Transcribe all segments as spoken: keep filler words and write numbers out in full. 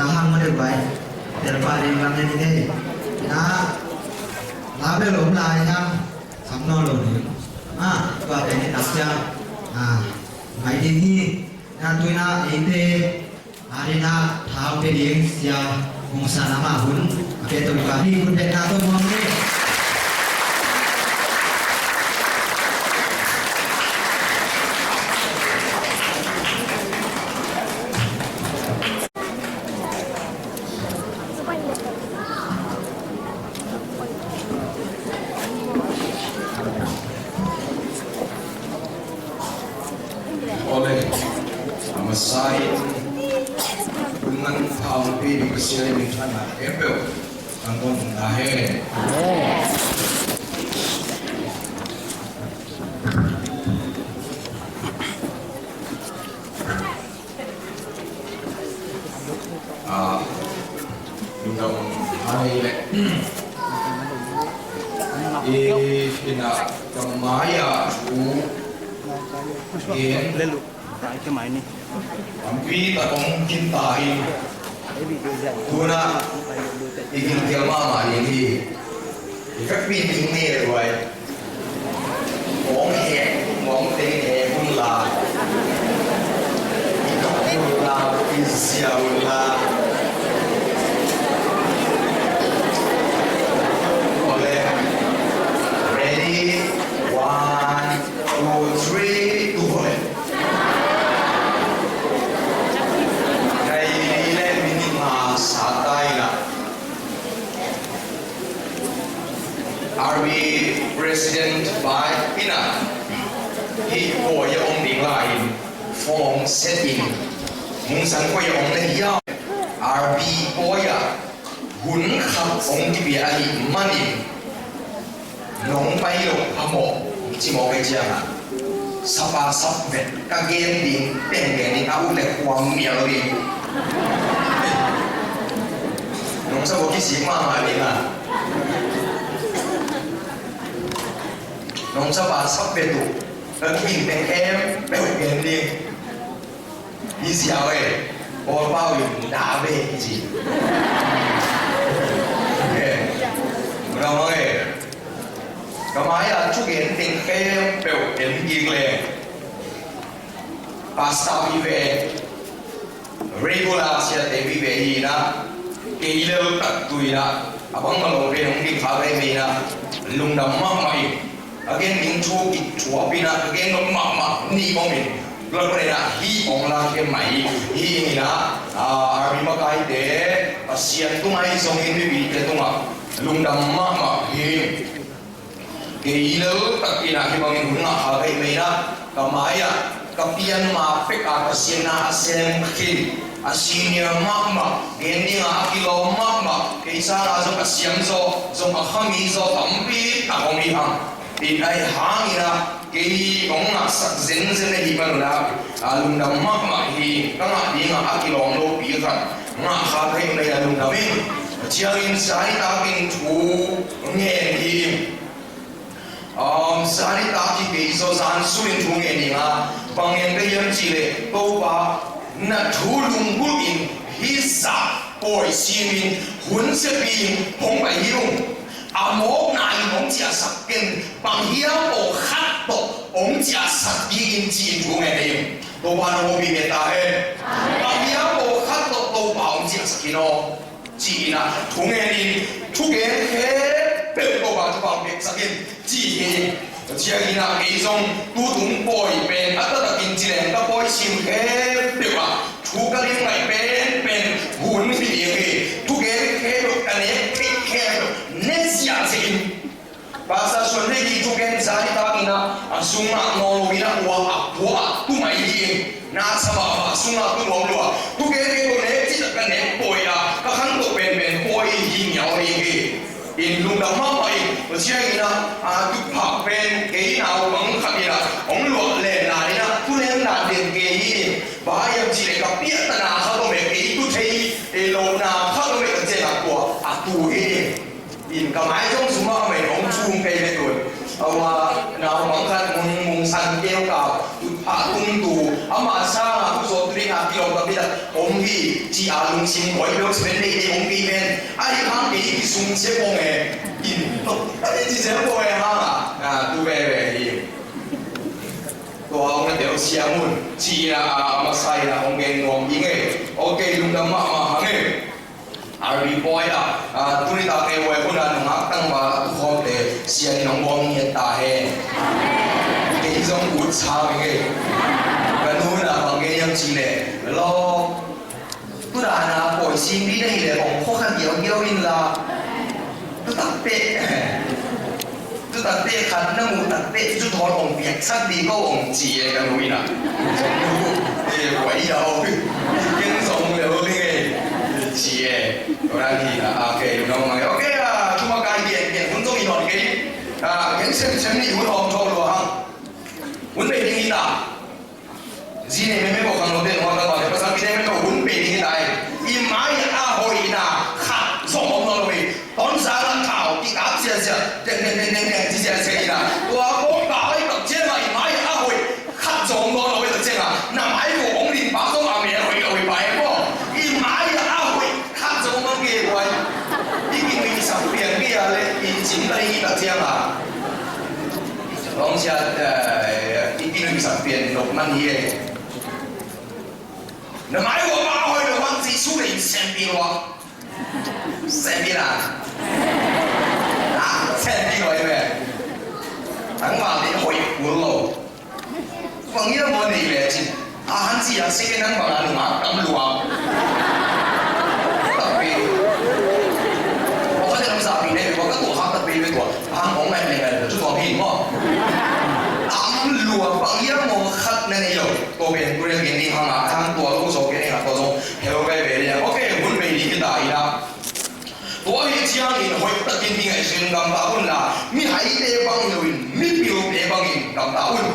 Hang mah deuh bai. Tel pah ding lam ne ni ngei. Na, la bel om lai hang. Sam nawn lo ding. Ah, tua pen i tak ciang. Ah, bai ding hi. Na, tu-in ah eite a dingin ah tha hong pia ding Sia Hong San amah hun a pia tawh ka hi. Hun bek na tawh nuam ni. Awle, a masa in hun ngan pha hong pia ding Pasian in min thang a khempeuh kan tawh nung ta hen. Ah, lungdam hai le. I, ina, ka mai-ah thu gen tampi tak om khin ta hi. Tu-in ah i gingkel mahmah ding hi. I ka pi ding ne le guai. Mong he, mong teng he hun la. I ka hun la, i zia hun la. Ole. Ready? One, two, three, two, ole. Kai le minute nga sa tai la. R B President bai ina hi koi a om ding lai in form setting mungsan koi a om na hiam? R B koi a hun khat ong kipia ahi manin nong pai lo phamawh ci mawk ei cianga. Sapa sap vet ka gen ding teng gen ding a ut le kuang mial ding. Nong sap vet kisik mahmah ding a. Nong sapa sap vet uh ka kibing teng khempeuh gen ding. Hi ziau e, Paul Pau in dah ve hi ci. Muna mang e, ka mai-ah thugen teng khempeuh en kik leng pastor vive, regular siate vive hi na, kei lel tak tu-in ah a bangmah lo pen hong ding kha ve hi na, lungdam mahmah in. A gen ding thu kithuap in ah, a gen nop mahmah nih om in. Tua leh ah hih hong lak hi mai hi in ah, a, army makaite, Pasian tungah ahi zongin mipite tungah lungdam mahmah hi. Kei lel tak in ah hih bangin hun ngah kha ka hih manin ah, ka mai-ah ka pian ma pek a Pasian na a sem khin, a senior mahmah, gen ding a a kilawm mahmah, kei sangin zong a siam zaw, zong a khami zaw tampi tak om hi hang. Tua ahih hangin ah kei hong ngahsak zenzen ahih manin ah, a, lungdam mahmah hi. Ka ngah ding a a kilawm lopi khat ngah kha ka hih manin ah lungdam ing. Ciangin zanitak in thu ngen hi. Um, zanitak hi kei zaw zan sungin thu ngen ing a, bang ngen ka hiam cih leh, Topa, na thu lunggulh in hih zah pawi simin hun siapi in hong pai hi ung. A mawkna in hong ciahsak ken, bang hiam aw khat tawh hong ciahsak ding in ci-in thu ngen hi. Topa na hopih ta hen. Bang hiam aw khat tawh Topa hong ciahsak hi naw. Ci-in ah thu ngenin, thugen khempeuh Topa thupha hong piaksak in ci hi. Tua ciangin ah kei zong tutung pawi pen a taktakin ci leng ka pawi sim khempeuh ah thu ka lim ngaih penpen hun hi ding hi. Thugen khempeuh ka nek theih khempeuh ne ziahziah in. Pastor Suan Lei hi thugen zanitak in ah, a sungah nawn lo in ah, ua a pua a tu mai hi. Na sa mahmah, a sungah tu nuam lua. Thugen kei ko nek cih tak ka nek pawi a, ka khantoh penpen pawi hi ngiau ding hi. In lungdam mahmah in, tua ciangin ah, a tuphah pen kei naupang khat in ah hong luah lenna in ah, tu lenna den kei hi. Bang hiam cih leh ka piahtana khat om e, kei tu thei lohna khat om e ka cih leh tua a tu hi. In ka mai zong sum a mai hong chung kei ve tuan. A ua, naupang khat Mung, Mung San Keu Kau, tuphah tung tu, amah sangin tu zawh tu ding a kilawm tampi om hi, ci a lungsim koi beuh ci pen deih deih om kei pen. Ahi hang kei kisung sia pong e. In tok. Ahi ci sia pong e hang a. A, tu veve hi. Tua hong na tel siam un. Ci ina a, a masa ina hong gen nuam ing e. Ok, lungdam mahmah hang e. Army boy a, a, tuni tak e wai hun a nungak tangval a tukhawmte sian in hong bawm ngiat ta hen. Kei zong ut sau ing e. Ka nu in a bang gen hiam cih leh, law, tu dan a pawi singbi na hih leh kong khua kha giaugiau in la. Tu tak teh. Tu tak teh khat na muh tak teh cu thawn hong piaksak ding ko hong ci e ka nu in a. Zong nu e, buai a hong. Ken zong le hong ding e. Ci e. Tua dan hi a, a, kei lungdam mahmah. Ok a, thumakai gen gen hun zong i nawn kei. A, ken semsem nih hun hawm thaw lua hang. Hun bei ding hi ta. Zi nei meme ko khang lote nua ta bang le pasal kite meme ko hun bei ding hi ta e. I mai a hoihna khat zong om nawn lo hi. Tonzang a thau kikap ziahziah, deng deng deng deng deng ci ziahziah hi na. Tua kong kap ahi tak ciang a i mai a hoih khat zong om nawn lo ahi tak ciang a, na mai ko hong ling pak zong a mel hoih lo hi pai e maw. I mai a hoih khat zong om nawn kei e buai. I kinuihsak pian kei a le i cim lai hi tak ciang a. Lawng sia, eh, i kinuihsak pian lok man hi e. Na mai ua mah a hoih lo hang Jesu le in sempi lua. Sempi la. Ha? Sempi lua i ve. Tangval te hoih kul lo. Bang ia maw nei le cin. A han ci a seke nang bang a nungak tam lua. Tapi. Wa ka te lam sa pi ne, wa ka tua ha tapi ve tua. Ang ong ngai ngai ngai tu tua pi mo. Tam lua bang ia maw khat na nei lo. Tua pen tu le gen ding hang a, hang tua lo zo gen ding a tua zo. Hel ve ve le. Ok, hun bei ding hi ta i na. Tua hi ciangin hoih takin i ngaihsun gamta un la, mihaite bang hi loin, mipilte bangin gamta un.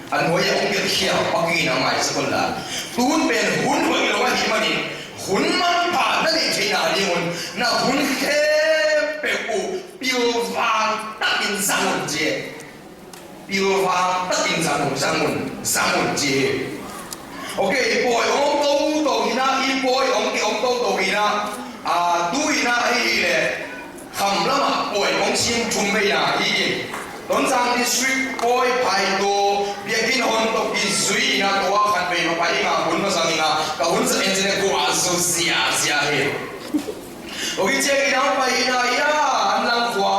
A nuai a hong gelhkhia Pakiang in a maisak un la. Tun pen hun hoih lo ahih manin, hun manpha na neih theihna ding un, na hun khempeuh uh pilvang takin zang un ci. Pilvang takin zang un, zang un, zang un ci hi. Ok, i pawi hong toto hi na, i pawi hong ki hong toto hi na, a, tu hi na ahi hi le, kham lamah pawi hong sim thum vei na hi hi. Tonzang District pawi phaito, biakinn hon tawh kizui hi na, tua khat vei ma pai hi na, hun ma zang hi na, ka hun zat en zin e kua zu zia zia hi. Ohi ciang i nang pai i na ia, an lang khua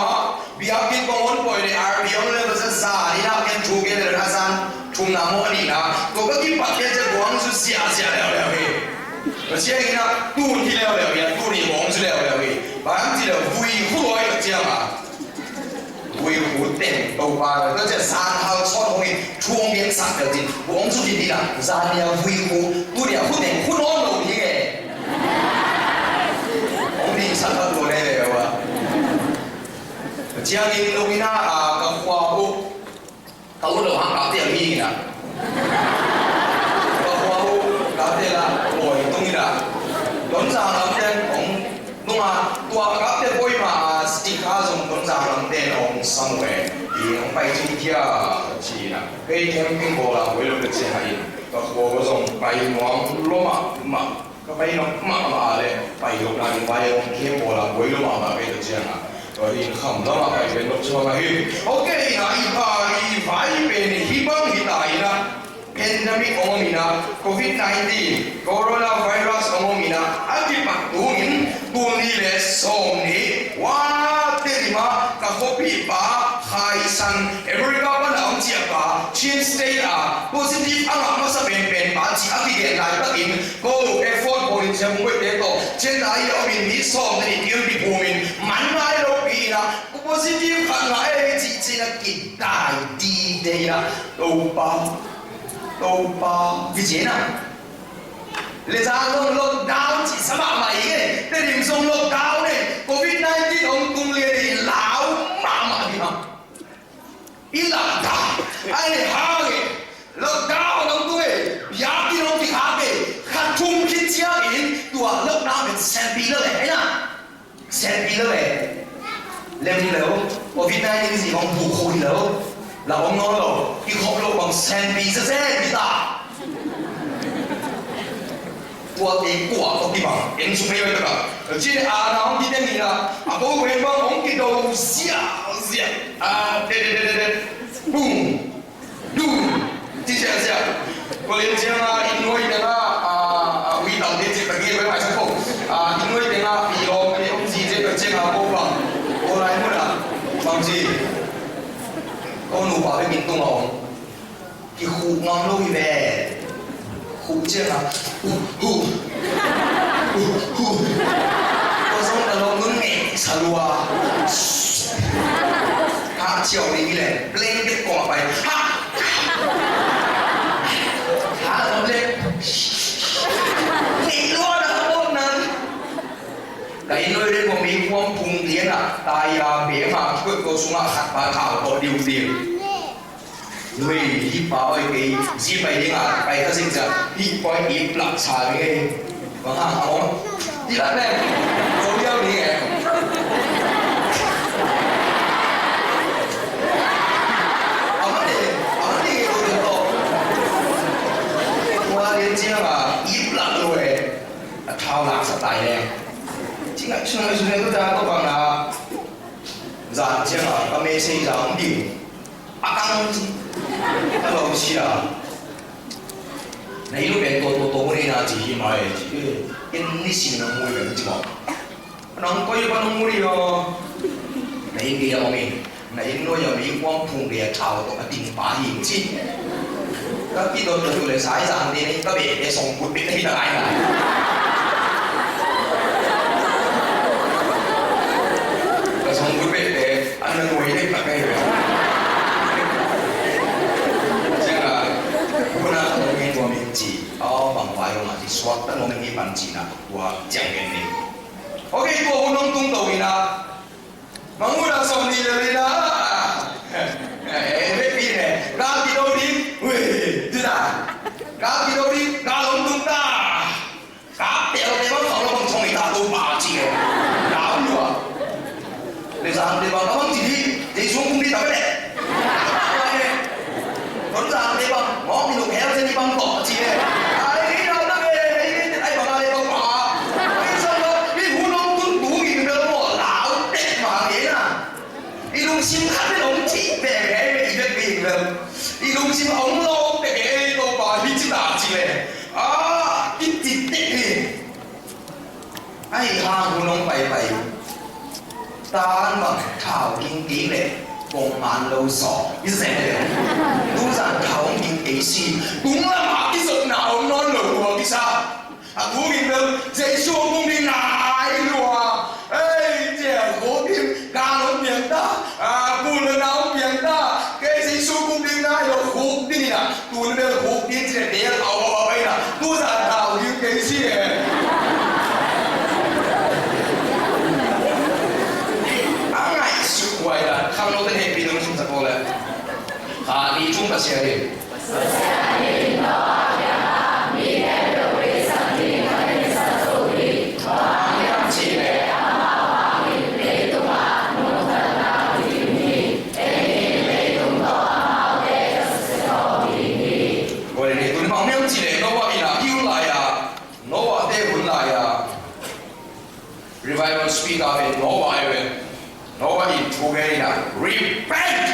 biakinn kong on poi le R B on le basa sa i na ken thu ke le na san thum na mo ni na. Ko ka kipat ke ce kuang su sia sia leo leo hi. Ka ciang i na tun hi leo leo hi, tun i mong su leo leo hi. Bang ci leo vui khu loi ka ciang a. Vui khu teng Topa leh, tua ciang san hal sawt hong in, thu hong gen sak leh cin, hong zu khin ding a, zan nia vui khu, tu nia khu teng khu nawn lo ding e. Hong ding sak khat lo leh leh ua. Ciangin lung in a, a, ka khua uh, ka ut lo hang ka tel mi in a. Ka khua uh, ka tel a, oi, tung in a. Tonzang lam ten hong Nunga, tua a kapte poima a sticker zong Tonzang lamte in hong sam uh e. I hong pai cin kia ci na. Kei camping bawl a buai lo ka ci a in. Ka khua zong pai nuam lo mahmah. Ka pai nuam mahmah le pai lo na in pai hong camp bawl a buai lo mahmah kei ka ci a. Tua in kham lam a pai pen lok chuang a hi. Ok, na i pa i vai pen hi bang hi ta i na. Pandemic hong om in a, covid nineteen, coronavirus hong om in a, a kipat tungin, tul nih le sawm nih, wa, Tedim ah ka khuapihpa Khai San, America pan a hong ciahpa, Chin State ah positive a ngah masa penpen pa cih a kigen laitakin, ko Effort Volunteer Movement te tawh, Chennai ah om in mi sawm nih kil kiphum in, man nai lo pi in a, positive khat ngah ei cih cih in a kidai dide in a, Topa. Topa, kici na. Le zang zong lockdown ci sa mahmah i ngei. Tedim zong lockdown e. Covid nineteen hong tung lian i lau mahmah ding a. I lau ta. Ai le hang e. Lockdown hong tung e. Biakinn hong kikhak e. Kha thum khit ciangin tua lockdown in sempi lo e. Ai na. Sempi lo e. Lem lo, covid nineteen zi kong bu khu hi lo. La om nawn lo, i khop lo bang sempi zeze hi ta. Tua te kua tawh kibang en suk ei oi taka. Ci a na hong kiteng ina a ko wen bang hong kido ziahziah. A de de de de de. Bum. Dum. Ci ziahziah. Ko len ciang a inn nuai teng a a ui tam te ci tak nge wen mai sa ko. A inn nuai teng a i lawm te hong ci te tak ciang a ko bang. Ko lai mun a bang ci. Ko nupa bek in tung a om. Kikhuh ngam lo hi ve. Khuh ciang a huh huh huh huh. Tua zong ka lawm nun ngei sa lua. Hah ciau ding hi leh blanket kong a pai. Hah. Hah lawm leh ngei lua na ka mawk nan. Ka inn nuai reng kong meikuang phung lian ah tai a beng a kikuat ko sungah khat pa thau tawh diudiu. Wei, hih pa oi kei zi pai ding a pai ka zing cia hih pa oi ip lak sa ding ei. Bang hang a om. Ti lak ne. Ko liau ding e. A mane, a mane ko tawh. Tua lian ciang a ip lak lo e. A thau lak sa tai le. Ci ngai sun ngai sun ngai ko ta ko bang na. Zan ciang a ka message a om ding. A kang ci. A lo sia. Na i lu pen tua tua tua mu nei na ci hi mai ci. In ni sin na mu i pen ci mawk. Nang koi pa nang mu ri aw. Na in gei a om in. Na in nuai a meikuang phung gei a thau tawh a ding pa hi ci. Ka kidot ka tu le sai zang te nei ka beh te song kut beh te hi ta ngai na. Ka song kut beh te an na nuai te ka kai ve. Ciang a kuna ka nong in tua min ci. Aw bang pai lo ma ci suak ta lo min hi pan ci na tua ciang ken ni. Ok tua hun nong tung to ina. Manguna sawm nih le lina. Eh, vekpi ne. Ka kido ding. Ui, tu ta. Ka kido ding. Ka lom tung ta. Ka tel te bang khawng lo bang thong i ta to pa ci e. Ka um lua. Le zang te bang ka bang ci di. Jesu kung di ta pe le. Tonzang te bang ngawng minung hell zen i bang tawh a ci e. Ai, ei nau na ve, ei, ei, ai bang a le bang pa. Ai, zang a, i hun hong tun tung in bel maw, lau tek ma nge na. I lungsim khat in hong cih ve ve, i vek ve bel. I lungsim hong lawm tek e, ei Topa, hi ci ta ci le. A, i cih tek hi. Ahi hang hun hong paipai. Tan bang thau ging kei leh kong man lo zaw. I zek leh tuzan thau hong ging kei si. Tung lamah i zotna om nawn lo lua kisa. A thu ging bel Jesu hong tung ding nai lua. Ei, cia khuk ding kang hong piang ta. A, pul le nau hong piang ta. Kei Jesu hong tung ding nai lo khuk ding ina. Tun bel khuk ding ci le bel a om a pai na. Tuzan thau ding kei si e. A ngaihsut huai dan khang lo te hehpih dong sum sa ko le. Kha ni chung ka sia hi. Koi le tun bang miam ci le Noah ina i hun lai a, Noah te hun lai a. Revival speaker pen Noah ai ve. Noah in thu gen ina, repent.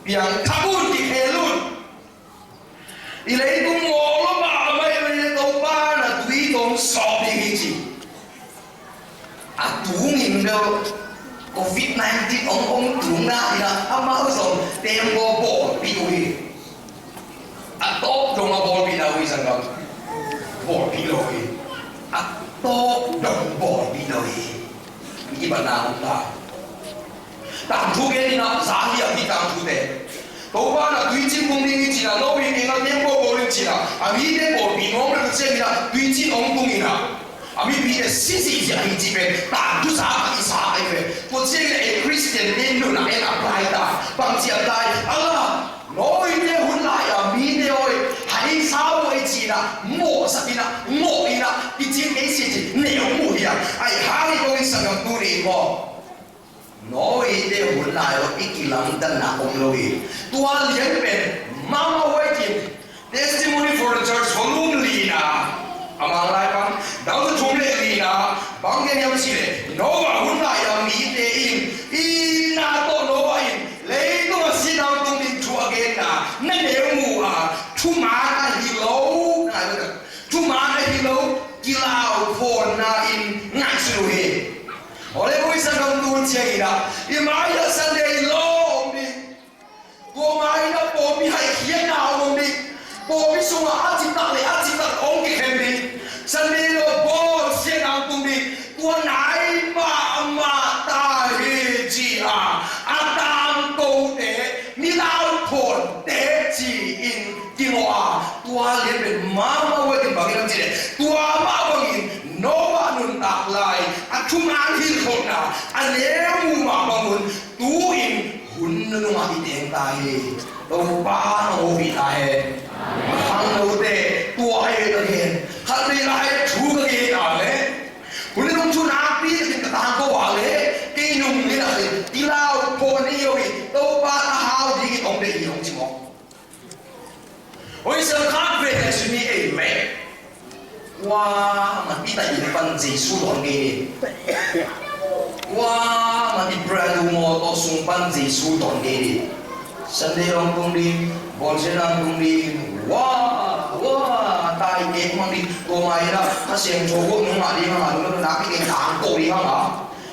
Piang thak un, kikhel un. I leitung mawh lo mahmah in Topa na tui tawh sawp ding hi ci. A tungin bel covid nineteen hong hong tung na ina amau zong tembaw bawlpih uh hi. A tawp dong a bawlpih na uh hi zang bang bawlpih lo hi. A tawp dong bawlpih lo hi. I kibatna hong ta. Tangthu gen ina za hi a mi tangthute. Topa na tuicin hong ding hi cina, Noah in engal tembaw bawl in cina, a mite bawlpih nuam le tua ciangin a tuicin hong tung ina, a mipite si zihziah hi ci pen tangthu za a i sa ai ve. Tua ciangin a ei Khristian te nunah en apply ta. Bangci apply? Ala, Noah te hun lai a mite awi hai sa uh ei cina, mawhsak ina, mawh ina, kicin ei si ci neu mu hi a. Ai hang i kong i sangam tu ni maw? Noah te hun lai lo i kilamdanna om lo hi. Tua lian pen mama huai kin Testimony for the Church volume lina A Mang lai pan, dang za thum le li na, bang gen hiam cih leh, Noah hun lai a mite in, itna tawh Noah in, leitung a siatna hong tung ding thu a genna, na neu mu a, thuman ahi lo, na ngai lo, thuman ahi lo, kilau phawnna in ngaihsun uh hi. Awle, ui, sanggam, tu ciangin ah, i mai-ah Sunday law om ding. Tua mai-ah pawlpi haikhiatna om ding. Pawlpi sungah a citak le a citak hong kikhen ding. Sunday law bawl siatna hong tung ding. Tua nai mahmah ta hi ci-a a tangkote, mi lauphawnte ci-in kingawh a, tua lian pen mahmah uh a, bang hiam cih leh tua mah bangin Noah nuntak lai a thuman hilhkholhna a neu mu mah bangun tu-in hun nunung ah i teng ta hi. Topa na hopih ta hen. Khangnote, tua hi ka gen. Khatvei lai thu ka gen a le, hun nunung thu nakpi takin ka tangko a le, kei nung ni na hi, i lauphawn hi lo hi. Topa na hau dingin hong deih hi, hong ci mawk. Oi, siangtho khat vei na sumi ei meh. Kuaman i tai inn pan Jesu dawn kei ni. Kuaman i brand new mawtaw sung pan Jesu dawn kei ni. Sunday hong tung ding, bawlsiatna hong tung ding. Wah, wah, tai kei mang ding. Tua mai-ah a siangtho guh nung mah ding hang a, nung nak kei tangko ding hang a.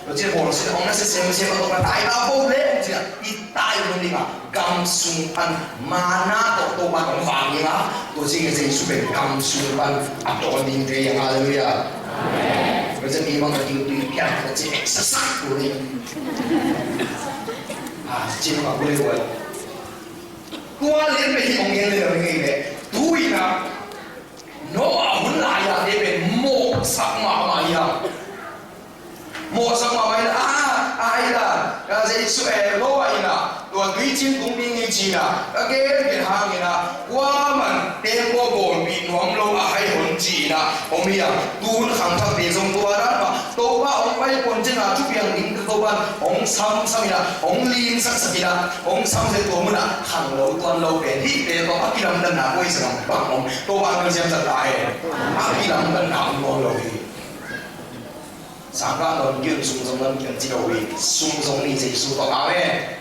Tua ciang bawlsiatna hong na sia semsem a, tua na tai ta bo le, tua ciang i tai nung ding a, gam sung pan manna tawh Topa hong vak ding a, tua ciang Jesu pen gam sung pan a dawn ding ve hi hang. Halleluiah. Tua ciang i bang ka tiu tui piang ka ci exercise tu le. A, ci ma ka bu le wa. Tua lian pen hih hong gen le lo ngei le. Tu-in a, Noah hun lai-ah te pen mawhsak mahmah hi hang. Mawhsak mahmah hi hang. A, a hi la, ka Jesu, eh, Noah in a, tua tuiciin tung ding hi ci-in a, ka gen pen hangin a, kuaman tembaw bawlpih nuam lo a hai hon ci-in a om hi a, tu hun khangthakte zong tua dan mah, Topa hong pai pon ciang a thupiang ding Topa hong samsam in a, hong linsaksak in a, hong sam zel tua mun ah khangno tuan lo pen hihte tawh a kilamdanna koi sa lam bang om. Topa hong siamsak ta hen. A kilamdanna om nuam lo hi. Sangkah dawn kei un, sum zong dawn kei un ci lo hi. Sum zong ni Jesu tawh. Amen.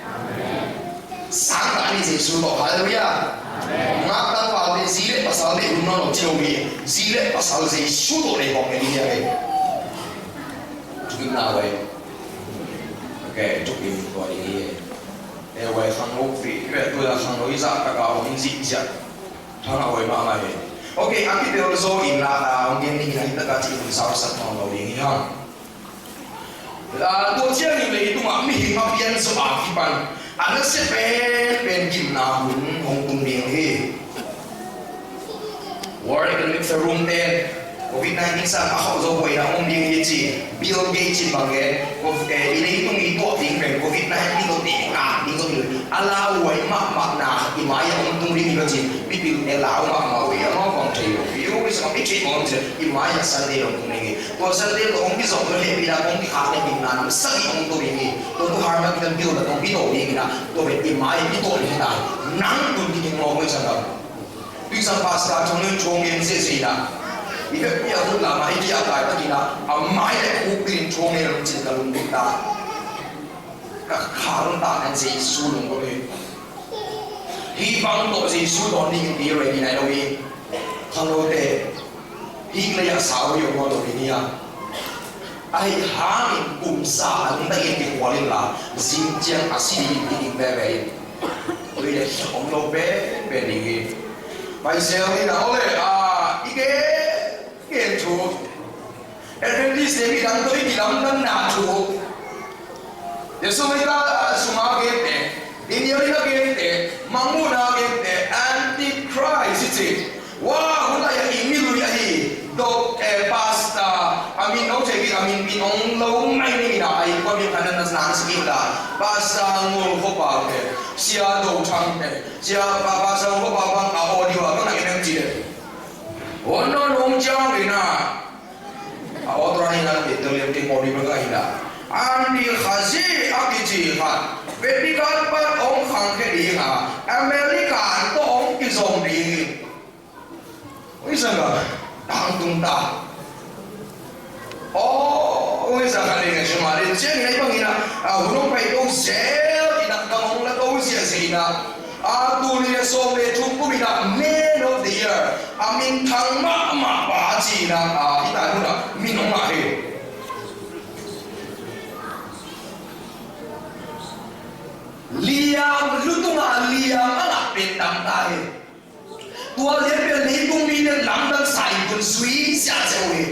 Sangkah ni Jesu tawh. Halleluiah. Ngaktan paute zi le pasal deih hun nawn lo ci lo hi. Zi le pasal Jesu tawh deih bawk hi. Thukim na vai. Ok, thukim tua ding hi. E vai khangno fi, tua khangno i zah taka hong zih ziah. Thang a hoih mahmah hi. Ok, a kipel zaw in la, a, hong gen ding hi a, hi taka cih hun sausak nawn lo ding hi hang. A, tua ciangin leitungah mihing a pian zawh a kipan a nasia penpen gimna hun hong tung ding hi. World Economic Forum ten Covid nineteen sang a khauh zo buaina om ding hi ci. Bill Gates in bang gen, ko, eh, i leitung i tuah ding pen Covid nineteen lo ding a ding zo hi lo. A lauhuai mahmahna i mai-ah hong tung ding hi lo ci. Mipilte lau mahmah uh hi, amau bang thei lo hi. Ui, sa i thei mawk ci. I mai-ah Sunday hong tung ding hi. Tua Sunday lo hong kizom lo hehpihna hong kikhak le ding nan sagih hong tung ding hi. Tua tu Harmageddon bill na hong kito ding hi na. Tua pen i mai-ah i tuah ding hi ta. Nang tun kiding mawk ui sa lam. Tuisang pastor thong in thong in sese na. I bek pi a hut la mai ki a tai ta ki na. A mai le ku pin thong in cin ka lung ta. Ka kha lung ta an Jesu lung ko le. Hi bang to Jesu don ni ki re ni na lo i. Khangnote. Hi le ya sa lo yo mo lo ni ya. Ahi hangin kum sa a nung na in kikhual in la, zing ciang a si ding ding veve in. Ui le sa om lo pen pen ding hi. Pai sel ni na ole a, i ke, ke thu. Adventist te mi dang to i ki lam nan na thu. Te sung i ta, a, sung a ke te. Daniel in a gen te, Mangmuhna a gen te, Antichrist i ci. Wa, hun lai-ah i milui ahi, dok, eh, pastor, a min no thei kik, a min pin ong lo mai ni na, ai, kua min khan na, na, na, na, na, pastor Ngol Khopa te, Sia Do Thang te, Sia pa, pastor Ngol Khopa bang a audio a, bang a em em ci te. Ong no nong ciang ni na. A author hi na, Victor Liam Ting Pawlpi bang hi na. Anti Khazi a kici khat, Vatican pan hong khang khia ding a, America tawh hong kizom ding hi. Ui, sangka. tangtung ta. Aw, ui, za khat le ngai suma le ciangin a i bangin a, a, hun hong pai to zel in a, kam hong la to ziahziah in a, a, tul nih le sawm le thum kum in a Man of the Year, a minthang mahmah pa ci in a, a, hih lai mun ah min hong ngah hi. Liam, lu tungah liam a ngah pen tam ta hi. Tua lian pen leitung mite lamdang sa in kun zui ziahziah uh hi.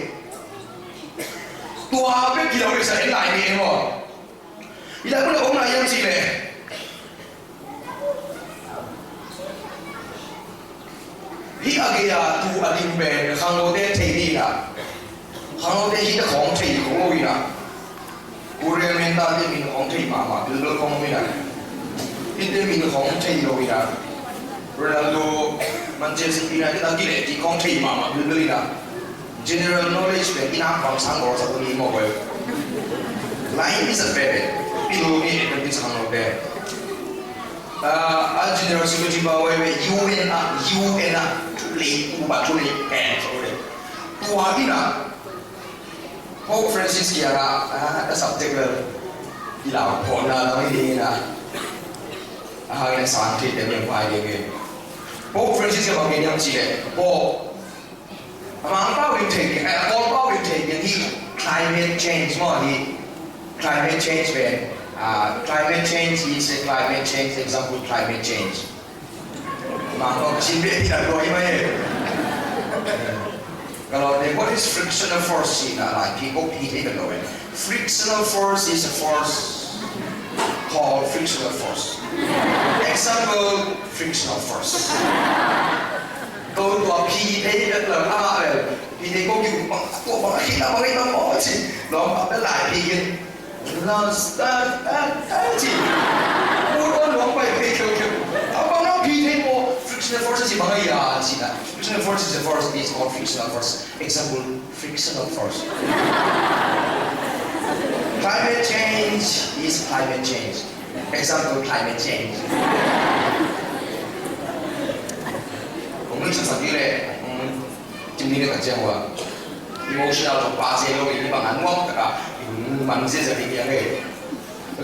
Tua bek hi lo hi sa en lai ni e maw. Hih lai mun ah om lai hiam cih leh, hih a gei a tu a ding pen khangnote thei ni in a, khangnote hih ta khawng thei khawng lo in a. Korean mentor te min khawng thei mahmah bilbel khawng om in a. Hihte min khawng thei lo in a. Ronaldo, Manchester United a kileh cih khawng thei mahmah bilbel in a. General knowledge pen i nak bang sang gawr sa tu ni maw bel. Lai mi sa pen pil ni e pen pil sang lo pen. Ah, a General Secretary ba wai wai U N a, U N a, thulei, upa thulei pen sa lo pen. Tua in a, Pope Francis kiangah, ah, a subject bel i lau phawtna lam hi ding in a. A hang in a sang thei te mian pai ding in. Pope Francis kiangah bang gen hiam cih leh, Pope, a Mangpau in thei kei, a Kawlpau in thei kei, hih climate change maw hih. Climate change pen, ah, climate change is a climate change, example climate change. Mangkok chin beh hi a tua hi mai e. Ka lawm ding, what is frictional force cih na lai, phi kok phi thei ka lo e. Frictional force is a force called frictional force. Example, frictional force. Ko tua phi thei ka lo, ama le phi thei ko ki bang, ko bang hi na bang hi na ko chi. Lawm pa lai phi kin. Last, ah, ah, ah, ci. Put on long pai pei keu keu. A bang long phi thei maw, frictional force ci bang a ya ci na. Frictional force is a force, is called frictional force. Example, frictional force. Climate change is climate change. Example, climate change. Kong ni sa sa di le. Hmm. Cim ni le ka ciang ua. Emotional tawh pa se lo in bang a nuam taka, man se se ding yang e.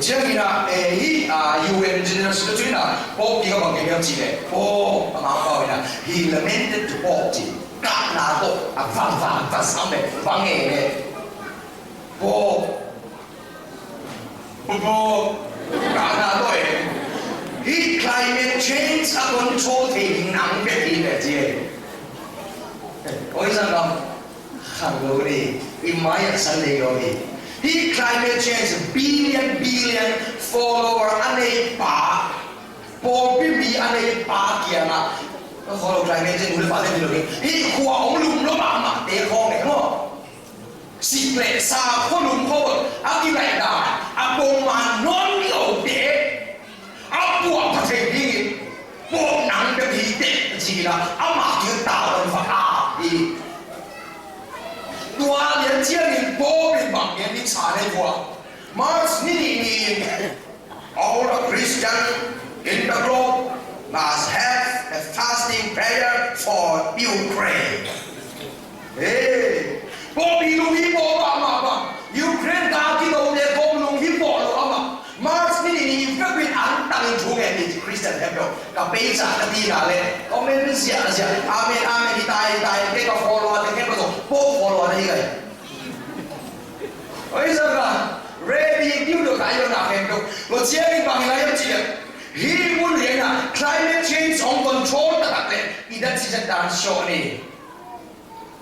Ciang in a, eh, hi, ah, U N General Secretary na, Pope kik a bang kik hiam cih leh, Pope a Mangpau in a, he lamented to Pope ci, kahna tawh a vang vang vang sam le, vang e le. Pope, Pope, kahna tawh e. Hih climate change a control thei ding nang bek hi le ci e. Oi, zang lam. Khang lo ni. I mai a san nei lo ni. Hih climate change billion, billion follower a nei pa. Pawlpi mi a nei pa kiangah. Follow climate change, ule pa te ni lo ni. Hih khua ong lum lo mahmah te khawng e maw. Sik le sa khualum khua bawh a kilaih dan a pongman nawn lote a puahpha thei dingin Pope nang bek hi teh ci-in a amah kiang tavuan va ap hi. Tua lian ciangin Pope in bang gen ding sa nei vua. March ni nih ni-in All the Christian in the globe must have a fasting prayer for Ukraine. Hey, Pope i lung hi pawh mahmah bang, Ukraine ka kitote kong lung hi pawh lo amah. March ni nih ni in February ang tangin thu ngen ni Christian khempeuh. Ka page ah ka tina le comment ziahziah. Amen, amen, hi ta, hi ta, hi ta, ka follower te khempeuh tawh Pope follower na hi gai. Oi, zaka, ready, kiu do kai lo na kem do. Lo ciangin bang lai am ci le. Hih mun lian ah climate change hong control taktak le i dat si zat dan sio ni.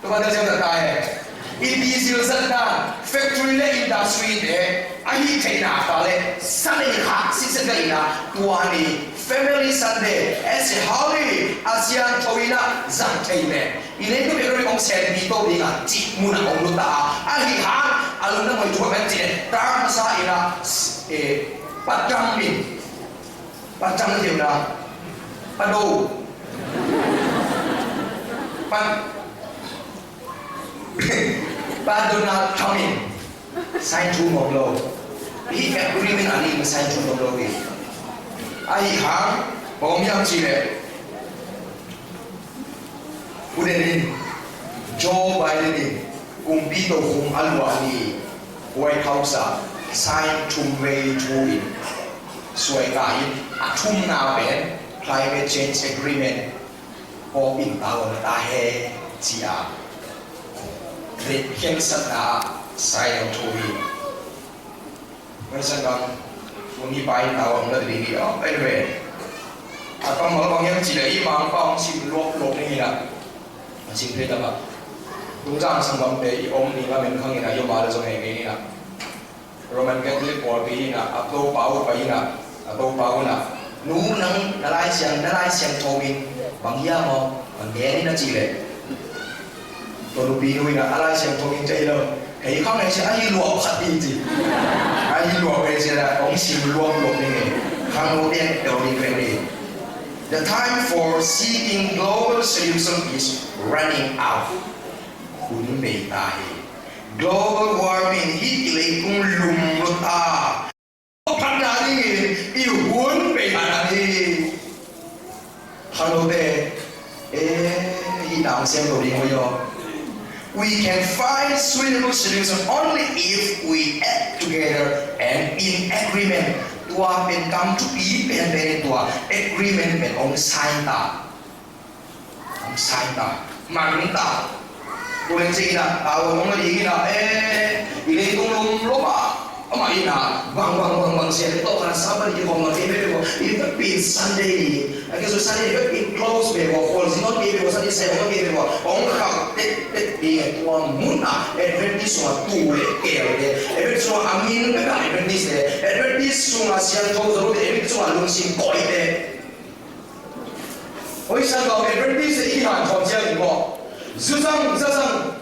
Tua dan siam zat ta e. I diesel zat dan, factory le industry te a hih theihna ta le sa nei kha si zat ka ina tua ni. Family Sunday, as a holy, a siangtho in a zang thei le. I leitung economy hong senpi to ding a cih mun a hong lut a. Ahi hang, a lungdam hoih thu a kan cih le, tar masa in a, eh, patang min. Patang deuh na. Pado. Pat-, Patang na tang min. Sign thu nuam lo. Hih agreement a ding sign thu nuam lo hi. Ahi hang, bang om hiam cih leh. Pu Den in. Joe Biden in kumpi tokhom a luah ni White House ah sign thum vei thu in suaita in a thumna pen Climate Change Agreement, Pope in tau na ta he ci-a khensatna ah sign thu hi. Masa kang tuni pai tau ang na dili, oh, anyway. A kammal bang hiam cih leh i Mangpau hong sim luak luak ni hi na. A sim thei ta mah. Tungzang sanggamte i om ni ngam in khang hi na, i om a la zong hei kei ni na. Roman Catholic pawlpi hi na, a Topa uh pai hi na, a Topa uh na. Nu nang na Lai Siang, na Lai Siangtho min bang hiam aw, bang gen in a cih leh. Tua nupi nu in a Lai Siangtho min ci hi lo. Hei khang hei sia, a hi luak khat hi ci. A hi luak hei sia la, hong sim luak luak ni nge. Khang lo tiang teu ni ve ni. The time for seeking global solution is running out. Hun bei ta hi. Global warming hi ti lei kung lum lo ta. Phat na dingin i hun bei mah na hi. Khangnote, eh, hih na hong sem lo ding hoih aw. We can find suitable solution only if we act together and in agreement. Tua pen kam thupi penpen in tua agreement pen hong sign ta. Hong sign ta, man ta. Tua leh ci-in ah, tau hong la ding in ah, eh, i leitung lum lum ah, amah in ah, bang, bang, bang, bang, sia, tawh khan Sabbath ni khawng a kei bek bek, i vekpi in Sunday ni, a kei zong Sunday ni vekpi in close bek, khualzin hong kei bek, Sunday sia hong kei bek, hong khauh tek tek ding, tua mun ah, Adventist sungah tu leh kei leh, Adventist sungah a min bek ah Adventist leh, Adventist sungah siangtho zo leh, Adventist sungah lungsim koih leh. Oi, sanggam Adventist i han khawm ciangin maw, zuzang zazang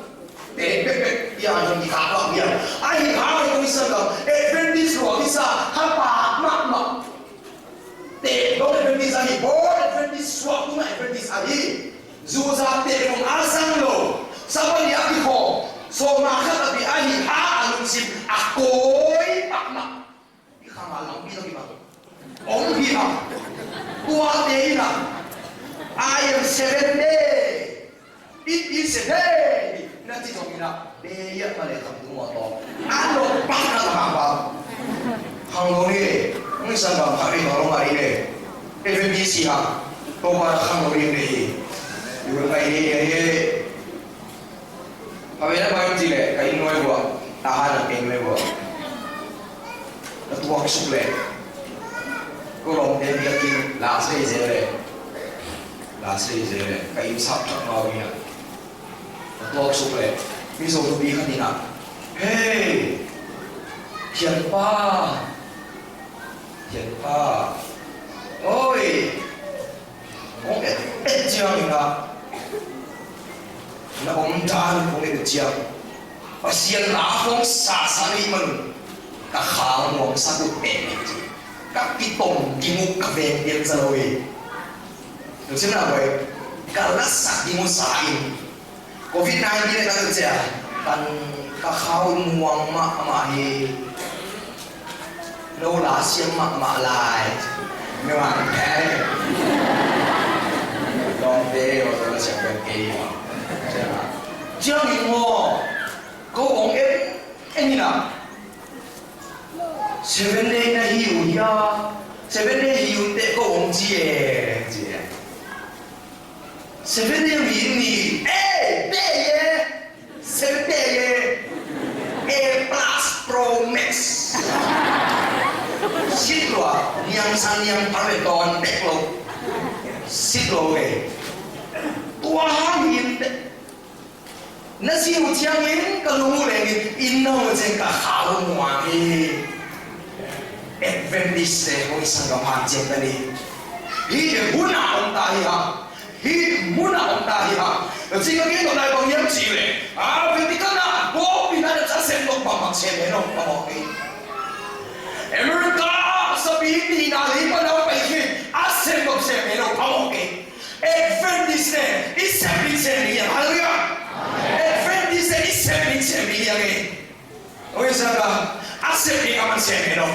te pekpek i han khawm i khak bang hiam? Ahi hang oi, sanggam Adventist lua kisa hapa mahmah. Te dong Adventist ahi, bawl Adventist, suak tungah Adventist ahi. Zuza te kong a zang lo, Sabbath ni a kikhawm, sawma khat a pi ahi hang a lungsim a kawi mahmah. I khang a lampi tawh kibang om hi a. Tuate in a, "I am Seventh Day. It is a day." Na ci zong in a, day a ma le kham tung maw tawh. A lo bang na la hang bang. Khang lo ni, mi sanggam khat ri tawh lo ma ri le. Adventist hi a. Tua ma khang lo ni le hi. Yu kai ni ni. Haweh na bai ci leh, ka inn nuai vua, tahan a ka inn nuai vua. Ka tuak suk leh, ko lawmte biakinn, last day zel leh. Last day zel leh, ka inn sap thak mau hi a. Ka tuak suk leh, Mizo nupi khat in a, "Hey, Thianpa, Thianpa, oi, kong et et ciangin ah, na omdan kong et et ciang, Pasian la kong sasa ahih manun ka kha muangsak uh teh," ci. Ka kitom ding uh ka veng pian za lo hi. Tua ciangin ah, ka lasak ding uh sa in, Covid nineteen a ka cia, kan ka khau muang mahmah hi. No la siam mahmah lai. Muang thei. Lawmte aw, tua la siam kan kei aw. Ciang in maw, ko ong en en in a, Seven Day na hi uh hia? Seven Day hi uh teh ko ong ci e, ci e. Seven Day mi ni, eh, te ye. Seven Day ye. A plus Pro Max. Sit lua, niang sang niang pare ton tek lo. Sit lo ke. Tua hang in te. Na ci uh ciangin ka lung uh lengin, inn na uh ciang ka kha uh muang hi. Adventist te kong i sanggam hanciam ta ni. Hih hun a om ta hi hang. Hih mun a om ta hi hang. Ci ka gen nop lai bang hiam cih leh, a, Vatican a, Pope in a, a sem nop bang bang sem he nop bang bang hi. America a, sabi ni na li pa na pai hi, a sem nop sem he nop bang bang hi. Adventist te i sep ding sem ding hi hang. Halleluiah. Adventist te i sep ding sem ding hi hang e. Oi, sangkah, a sep ding a man sem hi lo.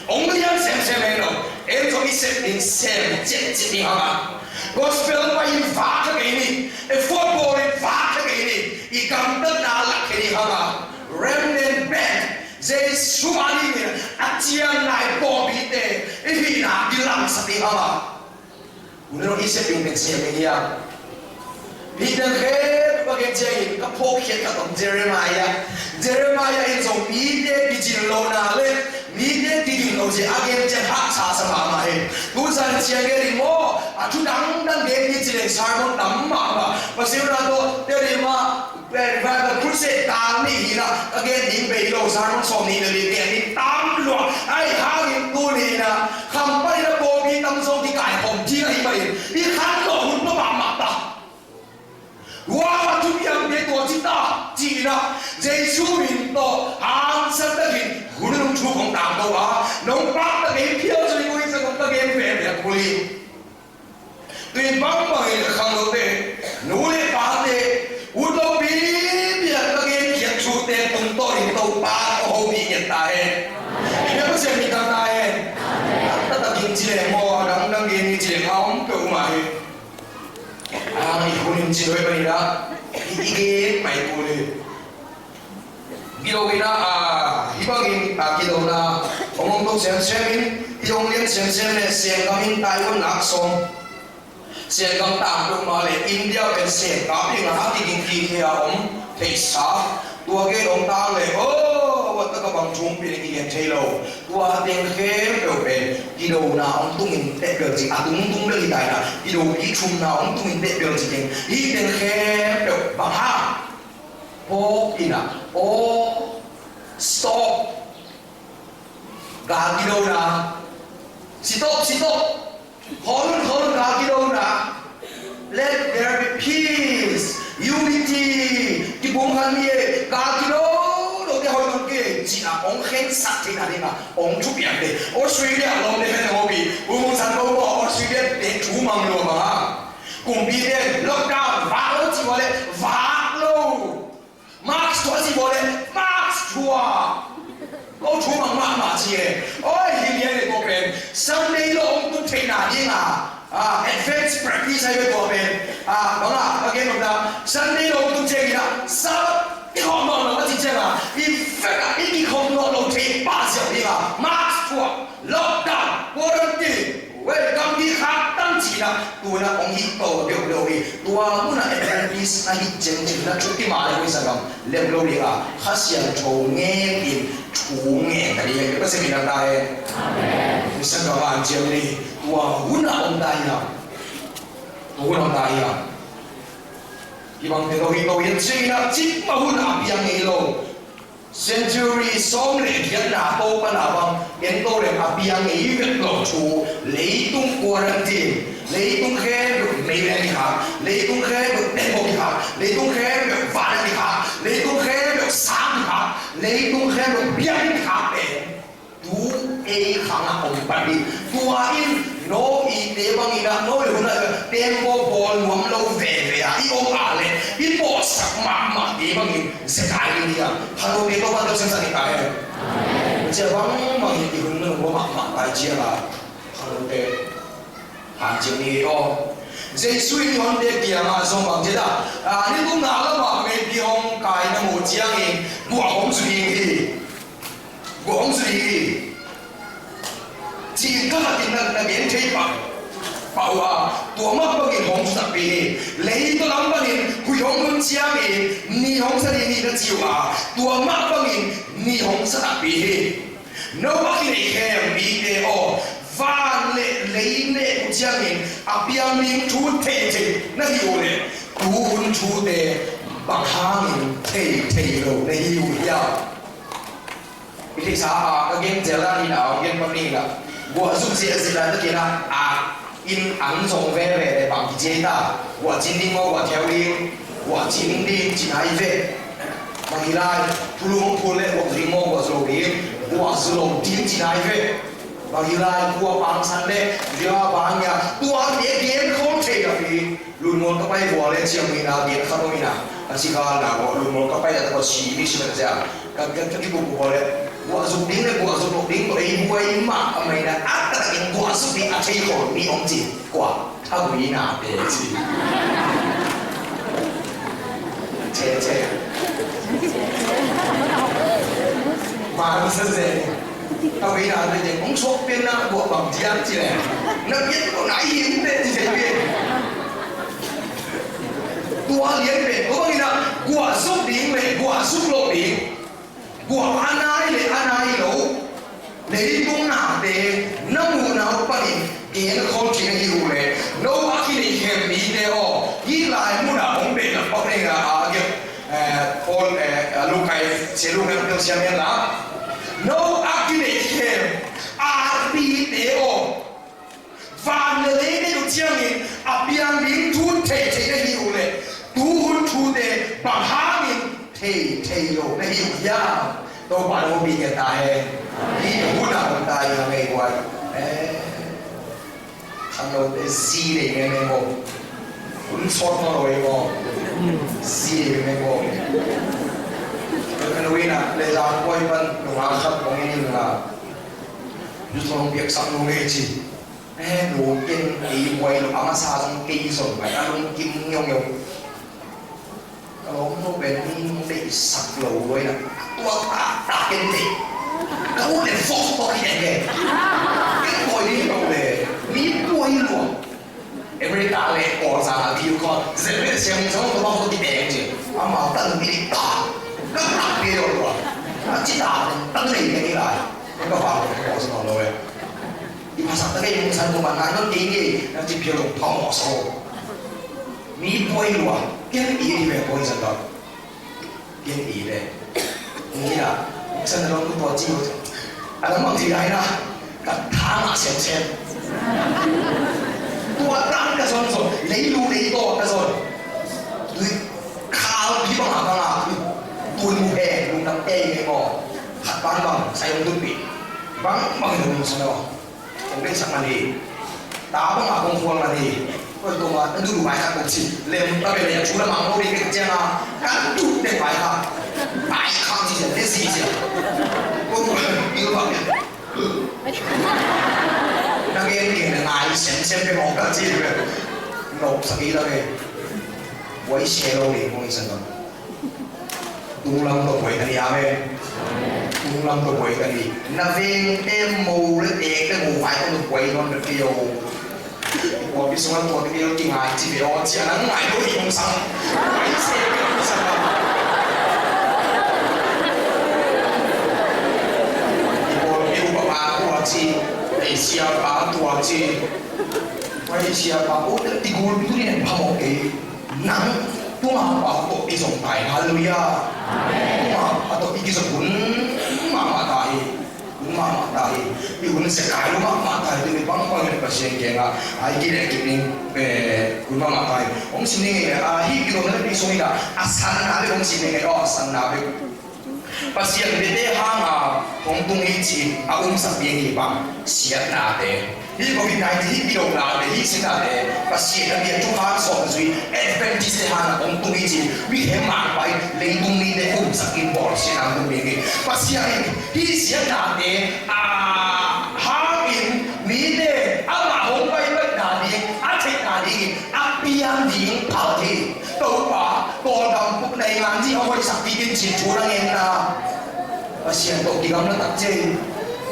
Ong lian sem sem hi lo. En zong i sep ding sem ciat ciat ding hang a. Gospel pai in vak kha kei ni. E football in vak kha kei. I gamtatna lak khe ding hang a, remnant band, Jesu a dingin a cianna i pawlpite i hihna kilangsak ding hang a, hun lo i sep ding pen sem ding hi a. Peter khempeuh a gen ciangin ka phawkkhiat khat om, Jeremiah. Jeremiah in zong mite kicin lohna le mite kiding lo zia a gen ciang haksa sa mahmah hi. Tu zan ciang gen ding maw, a thu dangdang gen ni ci leng sermon tam mahmah. Pasian na tawh tel ding mah, Revival Crusade tal nih hi na, ka gen ding bei lo, sermon sawm nih le li gen ding tam lua. Ahi hangin tuni na, kham pan in a pawlpi tam zong kikaikhawm ding ahih manin i khan lo hun peuh mahmah ta. Tua a thupiangte tua ci ta, ci-in ah Jesu min tawh hangsan takin hun nong thuk hong tangko a, nong pakta kei phial zui ko in sa kong ka gen veve a kul hi. Tui bangbangin khangnote, nu le pate, ut lopi pian ka gen khiat thute tungtawnin Topa a hopih ngiat ta hen. Bia Pasian min thang ta hen. Taktak in ci leng maw, a dangdang gen ni ci leng a om peuhmah hi. A, i hun in ci lo hi manin ah i gen mai kul hi. Kidona, a, hih bangin, a, kidona hong om to semsem in, i hong lian semsem le Sengam in Taiwan lak sawm. Sengam tang peuhmah le India pen Sengam in a kiging kikhe a om theihsa. Tua gei hong tang le, oh, wat taka bang thum pi le kigen thei lo. Tua teng khempeuh pen kidona hong tungin teh bel ci, a tungtung bel hi ta in ah, kidopi thumna hong tungin teh bel ci teng. Hih teng khempeuh bang hang? Pawk in ah, aw, stop. Gal kidona. Stop, stop. Khawl un, khawl un, gal kidona. Let there be peace, unity. Kipumkhat ni e, gal kido, do te hoih lo kei, ci-in ah hong khensat theihna dingin ah hong thupiang te. Australia lawmte khen hong pi, U Mung San Ko maw, Australia te thu mang lua mah. Kumpite lockdown, vak lo ci vua le vak lo. Mask thuah ci vua le mask thuah. Ko thu mang mahmah ci e. Oi, hi lian e, tua pen Sunday lo hong tung theihna ding a, a, advance practice ahi ve tua pen. A, bang a, a gen om ta, Sunday lo hong tung ciangin ah Sabbath kikhawm nawn lo a ci ciang a, i fek a i kikhawm nawn lo thei pah ziau ding a, mask thuah. Lockdown, quarantine, welcome di khak tang cihna, tuna hong hih to deuhdeuh hi. Tua huna Adventist na hih ciangin na thupi mah le hoih sa gam lem lo ding a, Kha Siangtho ngen in thu ngen ta ding hi. Pasian min thang ta hen. Amen. Pasian ka van ciam ni, tua huna om ta hi a. Tua huna om ta hi a. Kibang te to hi to hi a cihna, cik mah huna a piang ngei lo. Century sawm le giatna to pan a bang en to le a piang ngei vet lo thu, leitung quarantine, leitung khempeuh meilen kikhak, leitung khempeuh tembok kikhak, leitung khempeuh vanah kikhak, leitung khempeuh sang kikhak, leitung khempeuh biakinn kikhak pen tu ei khang a om pan hi. Tua in Noah te bangin ah, Noah hun ah tembok bawl nuam lo veve a i om a le i bawlsak mahmah te bangin zekai ding hi a. Khangnote Topa'n tawh siangsak ni ta hen. Cia bangbangin i hun nung lua mahmah tai ciang a, khangnote hanciam ni aw. Jesu in i honte kiangah zong bang ci ta, a, nitumna lamah meipi hong kaina mu ciangin guah hong zu ding hi. Guah hong zu ding hi. Ci-in kha khatin na, na gen thei pah, pah uh a, tua mah bangin hong zu takpi hi. Leitaw lam panin huih hong hun ciangin ni hong sa ding hi na ci uh a, tua mah bangin ni hong sa takpi hi. No a kinei khem mite aw, van le lei ne uh ciangin a piang ding thu thei thei na hi uh leh, tu hun thute bang hangin thei thei lo na hi uh hiam? I theihsa a, ka gen zel a, ni na hong gen pan ni na. Guah zuk ziahziah lai takin a, a, in ang zong veve le bang kici ta. Guah cin ding maw, guah theo ding, guah cin ding ci nai ve. Bang hi lai, thulu hong phul le guah zu ding maw, guah zu lo ding, guah zu lo ding ci nai ve. Bang hi lai, guah pangsan le, guah pang ya, guah te gen khol thei a pi. Lungmual ka pai vua le ciang mi na gen khat om ina, a ci kha na vua lungmual ka pai a ta ko si mi si na cia. Ka, ka, ka kikup vua le, vua zuk ding le vua zuk lok ding ko ei vua i ma a mai na a ta ta in vua zuk ding a thei ko mi om ci. Kua, a vua i na te ci. Che, che. Bang sa zen. Tawh ina te zen. Hong suak pian na guah bang diam ci le. Na pian ko nai hin te ci zen pian. Tua lian pen ko bang ina guah suk ding le guah suk lo ding. Guah a nai le a nai lo. Leitung nate na muhna uh panin gen khol khin ahi uh leh, no a kineih khem mite aw, hih lai munah hong behlap pak nei a, a giat, eh, Paul, eh, Luka i sia Luka i sia men la. No a kineih khem arpite aw, van le lei nei uh ciangin a piang ding thu thei thei na hi uh leh, tu hun thute bang hangin thei thei lo na hi uh hiam? Topa hong pi ngiat ta hen. Hih hun a hong ta ing a ngei guai. Eh, khanglote zi nei mengmeng maw. Hun sawt maw lo ei maw. Zi nei mengmeng maw. Kan uina le zang guai pan nunga khat hong in la. Yu thong piaksak nung ei ci. Eh, nu ken ei buai lo, a masa zong kei zong bai a lungkim ngiaungiau. Ka lawm nu pen mi nung deihsak lo buai na. Tua taktak ken deih. Ka ut le fok fok hi ken ken. Ken buai ding lo le. Mi buai lo. America le Paul sa na video call. Zem le siam zong tua fok fok hi ken ci. Ama tan mi ta. Ka tak ken lo lo. Ka ci ta. Tan le ken ni lai. Ka fa ko sa lo le. I phasak ta kei, mungsan ko man ngai non kei ni, na ci phial lo phamawh sa ho. Mi buai lua, ken i ni ve buai sa ta. Ken i ve. Ni na, mungsan na long ko tua ci ho. A lam mang ci lai na, ka tha ma sem sem. Tua tang ka zon zon, lei lu lei to ka zon. Tui khal pi bang a bang a, tui mu he, lu tang kei ni ko. Khat bang bang, sa yong tut pi. Bang bang yong sa no. Kong deihsak man hi. Ta bangah kong khual man hi. Koi tuma na duh duh bai khat kong ci. Lem ta bel lem cu lamang lo ding kei ciang a. Kan duh dek bai khat. Bai khat ci ciang, dek ci ciang. Kong khual bil bang. Na gen gen na ngai sem sem pe mong ka ci bel. Nop sak i la ke. Wai se lo ding kong i san bang. Tunglam tawh buai ta ni, amen. Tunglam tawh buai ta ni. Na vengte mo le tekte mo vai tawh buai nawn bek hi o. Tua pi sungah tua te kei lo kingai ci ve aw ci a nang ngai lo hi hong sang. Ngai se ve hong sang. I pawl i upa pa tua ci. Ei sia pa tua ci. Wai sia pa u te ti gul pi tu ni phamawh kei. Nang tungah pa tawh i zong ta hi. Halleluiah. Tungah pa tawh i kizong hun mahmah ta hi. Hun mahmah ta hi. I hun sia kai lo mahmah ta hi. Tuni bang bang in Pasian kiangah ai kileh kip ning, eh, hun mahmah ta hi. Hong sim ning ei, ah, hih kilawm na pi sung in ah, a sanna bek hong sim ning ei, oh, a sanna bek. Pasian biate hanga hong tung hi ci a umsak ding hi bang siatnate. Hih covid nineteen, hih kilohnate, hih siatnate, Pasian a bia thukham sawm zui Adventist te hanga hong tung hi ci, mihemangpai leitung mite umsak in bawlsiatna hong tung ding hi. Pasian in hih siatnate a hangin mite amah hong paipaihna ding a theihna dingin a piang ding phal hi. Topa, Kawlgam puk nei ngan dih a hoihsak dih in cin thu na ngenna. Pasian tawh kigamla tak ciai.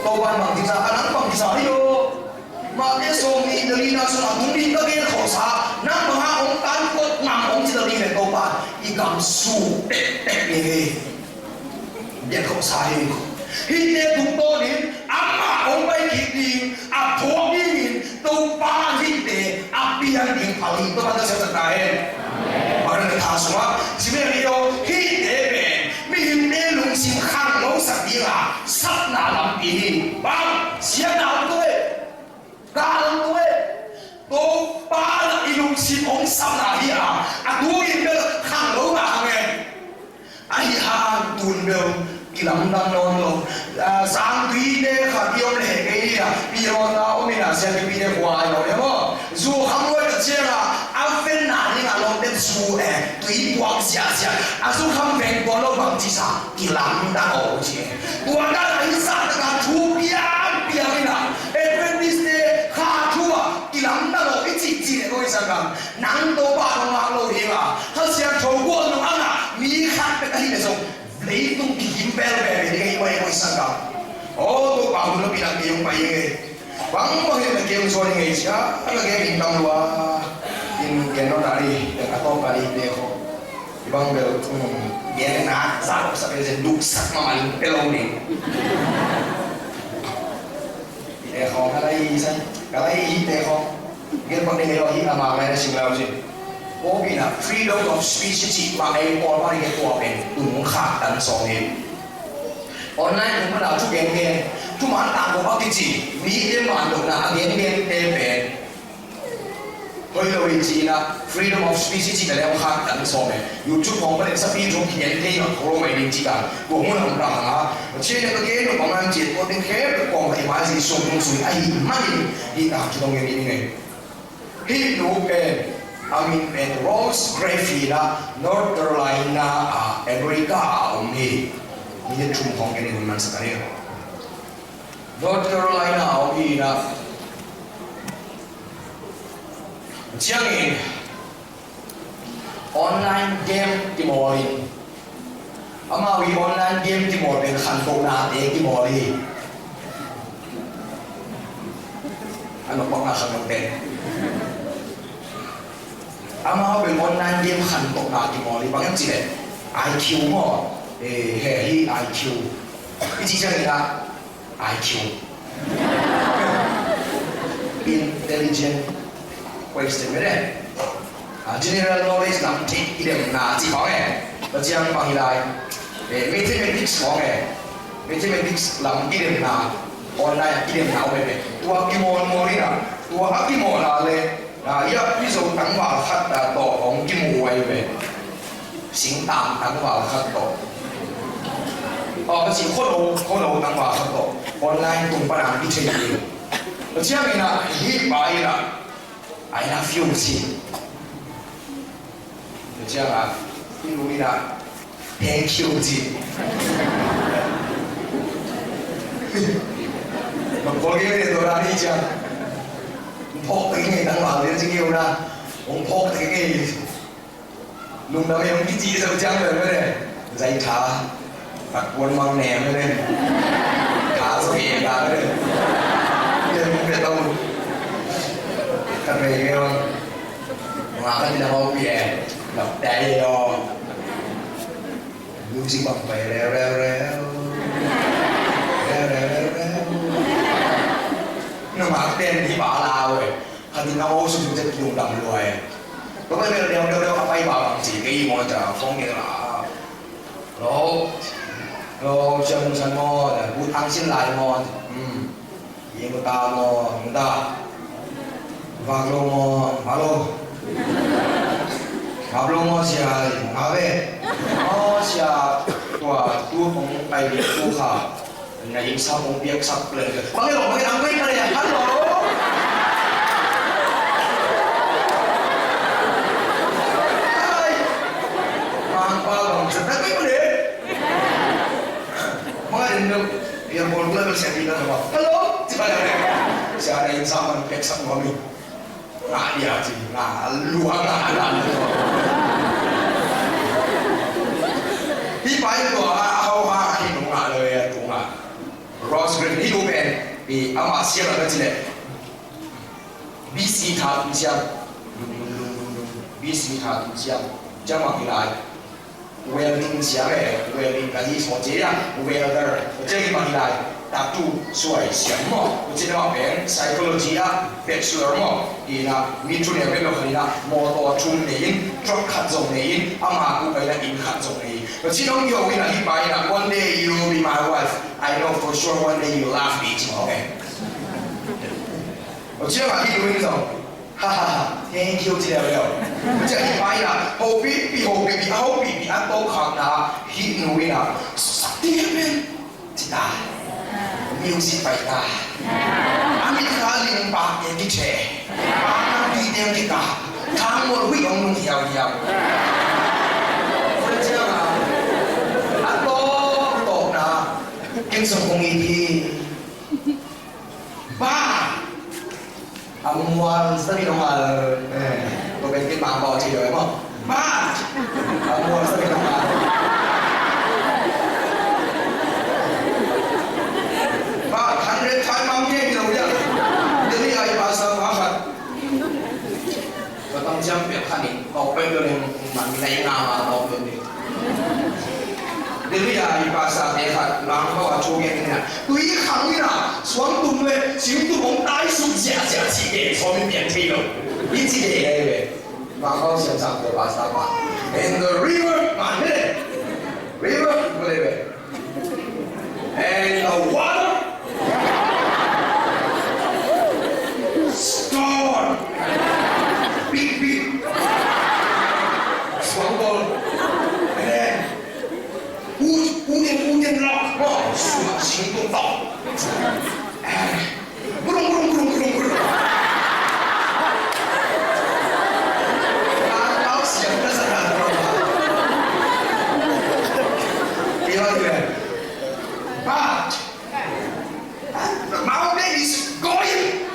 Topa in bang kisa, a nang bang kisa hi lo. Mate sawm nih le lina sungah tung dih ka gen khawhsa, nang banga hong tan kawt ngam hong ci lo dih le Topa, i gam suk tektek ding hi. Biak khawhsa hi. Hihte tungtawnin amah hong pai kik ding a phuak dingin Topa hihte a piang ding phal hi. Topa na siamsak ta hen. Mara na tha sungah Simeon i aw hihte pen mihingte lungsim khang lo sak dinga sapna lampi hi. Bang siamna om tu e. Ka lam tu e. Topa na i lungsim hong sapna hi a, a tu in bel khang lo na hang e. Ahi hang tun bel kilamdang nawn lo. Ah, sangtuite khat i om leh kei hi a, pi rawn na om in a, siampipite khua i lo le maw. Zu kham luai ka ciang a, a venna ding a lawmte zu e, tui puak ziahziah. A zu kham veng tuan lo bang ci sa, kilamdang aw ci e. Tua dan a hi sa taka thu piang piang in a, Adventist te kha thu a, kilamdang aw i cih cih le ko i sa kang. Nang Topa nong ngak lo hi a, Kha Siangtho gual nong ang a, Mi khat bek ahi leh zong leitung kihim belbel bel ding ahi, ua, ua, i sangkam. Aw, Topa, hun na pi nak kei hong pai ing ei. Bang bang hi na kei hong zuan ing ei cia, a na kei min tam lua. In gen nawn ta dih, a tawp ta dih, te khawng. I bang bel, um, gen na, za, sa bel zen, duhsak mahmah in, pe lo ding. Te khawng, ka lai hi, sa, ka lai hi, te khawng. Gen bang ding hi lo hi, a ma lai na sim lau zen. Aw, pi na, freedom of speech ci, ma ei, pawl ma ding hi, tua pen, tung khak tan sawm hi. Online tung mana thu gen gen, thuman tangko a kici, mite manlohna a gen gente pen. Hoih lo hi ci-in ah, freedom of speech ci-in ah leh hong khak tan sawm e. YouTube hong panin sapi thu kigen thei ngam kho lo mai ding ci-in ah, tua mun ah hong ra hang a. Chin ka gen lo bang an ci, tua ding khem lo kong ka imagine sung tung sui ahih manin, hih tang thu hong gen ding e. Hih nu pen, a min pen Rose Graff hi-in ah, North Carolina ah, America ah om hi. Hih thum hong gen ding hun mansak a hi. North Carolina ah om hi-in ah, ciangin online game kimawl in, amau i online game kimawl pen khantohnate kimawl hi. A nopakna khantohte. Amau pen online game khantohna kimawl hi, bang hiam cih leh I Q maw? Eh, he, hi I Q. I cih ciangin ah I Q. Intelligent question, mete. Ah, general knowledge lam thei kidemna ci khawng e. Tua ciang bang hi lai. Eh, mathematics khawng e. Mathematics lam kidemna. Online kidemna om e. Tua kimawl mawl in ah. Tua a kimawl a leh. Ah, i a pi zo tangval khat a tawh hong kimu ai ve. Singtang tangval khat tawh. Aw, ka ci khualo, khualo tangval khat tawh. Online tung pan a kithei hi. Tua ciangin ah, hih pa in ah, "I love you," ci. Tua ciang ah, hih nu in ah, "Thank you," ci. Nong khawl kei ve tua dan hi ciang. Hong phawk ta kei ngei tangval lian ci kei uh na. Hong phawk ta kei ngei. Lungdam ei hong kici zo ciang ve ve le. Zai tha. Tak puan mang nem ve le. Tha zo ei ta ve le. Yen hong pia ta uh. Ka rei ve hong. Nga ka ti na hong pia. Lap tai ei hong. Music bang pai reu, reu, reu. Reu, reu, reu, reu. Nungak ten di ba lau e. Khat in a aw sum sum zet lungdam lua e. Tua pai bel reu, reu, reu, a pai ba bang ci, kei maw ta, phone kei la. Hello. Hello, Sia Mung San maw, Pu Thang Sin Lai maw. Hmm. Ing ta maw, ing ta. Vak lo maw, vak lo. Vak lo maw sia, vak ve. Maw sia, tua, tu kong pai di tu kha. Na ing sa kong piak sa ple. Bang lo, bang ang pai ka le, hello. Hai. Mang pa bang sa ta pai ka le. Mga rin no, piang bol gula bel siya di na ba. Hello, ci bang na. Siya na yung saman pek sa mga mi. Nga dia ci, nga lua nga la. Hi pai lua ha, hau ha, hi nung nga lo ya tu nga. Rose Green, hi tu pen, i ama siya la ka ci le. B C tha tung siam. Lung, lung, lung, lung, lung. B C tha tung siam. Jama hilai. Welding siam e, welding ka hi saw cia, welder. Cia hi bang hilai. Tattoo suai siam maw. Cia na ma pen psychology a bachelor maw. Ina mi thu nia pen lo khalina motor thum nei in, truck khat zong nei in, ama ku kaina inn khat zong nei in. Cia nong yo ina hi pa ina, "One day you will be my wife. I know for sure one day you love me," ci maw, okay. Cia ma hi lu in zong. Ha, ha, ha. Thank you, ci liau liau. Cia hi pa ina, hopih pih, hopih pih, a hopih pih, a to khakna, hi nu ina. Sa ti pen. Ci ta. Music pai ta. A mit kha ling pak e ki che. Pak ti tiang ki ta. Thang mo hui ong nung hiau hiau. Cia ma. A to, to na. Ken song kong i ti. Ba! A mual sa mi nong al, eh, ko ben kin mang bao ci lo e mo. But, a mual sa ka, but hundred time mang ke kilo ya. Jadi ai pastor pa khat. Ka tang jam pek khat ni, tawh pek lo ni, man nei nga ma tawh pek ni. Delhi a i pastor te khat, Langpau a thu gen ni a. Tui khang ni na, suang tum le, sing tum hong tai suk zia zia ci de, so min pian thei lo. Ni ci de ai ve. Langpau siam sang ko pastor pa. And the river, man ne. River, ko le ve. And the water. Storm. Big, big. Squall. And then, who, who can, who can rock? Oh, sing to talk. Burung, burung, burung, burung, burung. Langpau siam ka sa ka. Ilan, ilan. But, mountain is going.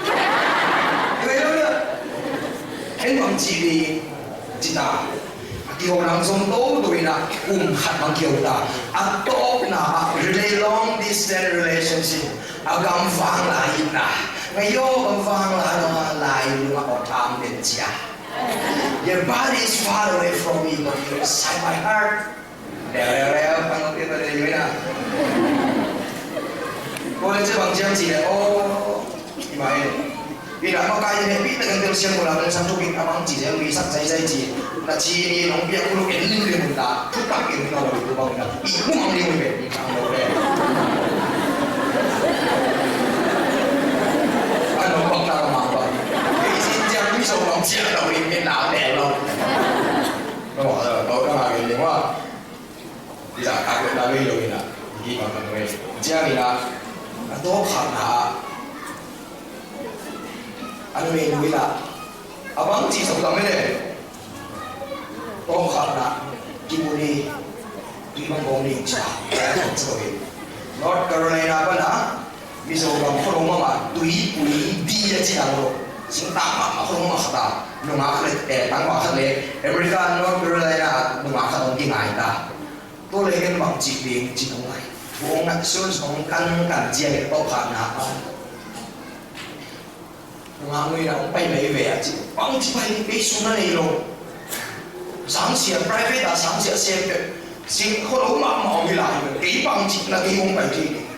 Ken bang ci ni, ci ta. A kiho nang zong to to ina, kum khat bang kiho ta. A tawpna ah, rela-, long distance relationship. A gam vang lai ina. Ngayo gam vang lai, lai lung a aw tham den cia. Your body is far away from me, but you're inside my heart. Leo, leo, leo, pang ko pia pa leo, leo, na. Ko le ce bang ciam ci le, oh, i mai. I na ma kai ne, pi ta kan tel siam ko la, kan sang tu pi ta bang ci le, mi sak sai sai ci. Na ci ni, nong pia ko lu en ling ling ta, tu tak in na lo tu bang na. I mu mang ling ling, i kang lo le. Ano bang na ma ba. I sin ciam mi so bang ciam lo, i mi na le lo. No, no, no, no, no, no, no. Ti zah khat peuh ta vei lo in ah, i kih bang khat vei. Ciangin ah, a tawpkhatna ah, a numei nu in ah, a bang cih zong tam mene. Tawpkhatna, kibuli, tui bang bawng ding cia, a tawp zo in. North Carolina pan ah, Mizoram khua lo mahmah, tuipui di a ci nang lo. Singtang mahmah khua lo mahmah khat a, nungak le, eh, tang mahmah khat le, America, North Carolina, nungak khat hong kingai ta. Tua leh ken bang cih ding, ci hong ngai. Hong ngai, sun hong kan kan cia le tawpkhatna a. Nungak nui na hong pai mai ve a ci. Bang ci pai ding, kei sum na nei lo. Sangsia, private a sangsia sem peuh. Sing khua lo mahmah hong hi lai ve. Kei bang ci na kei hong pai ding.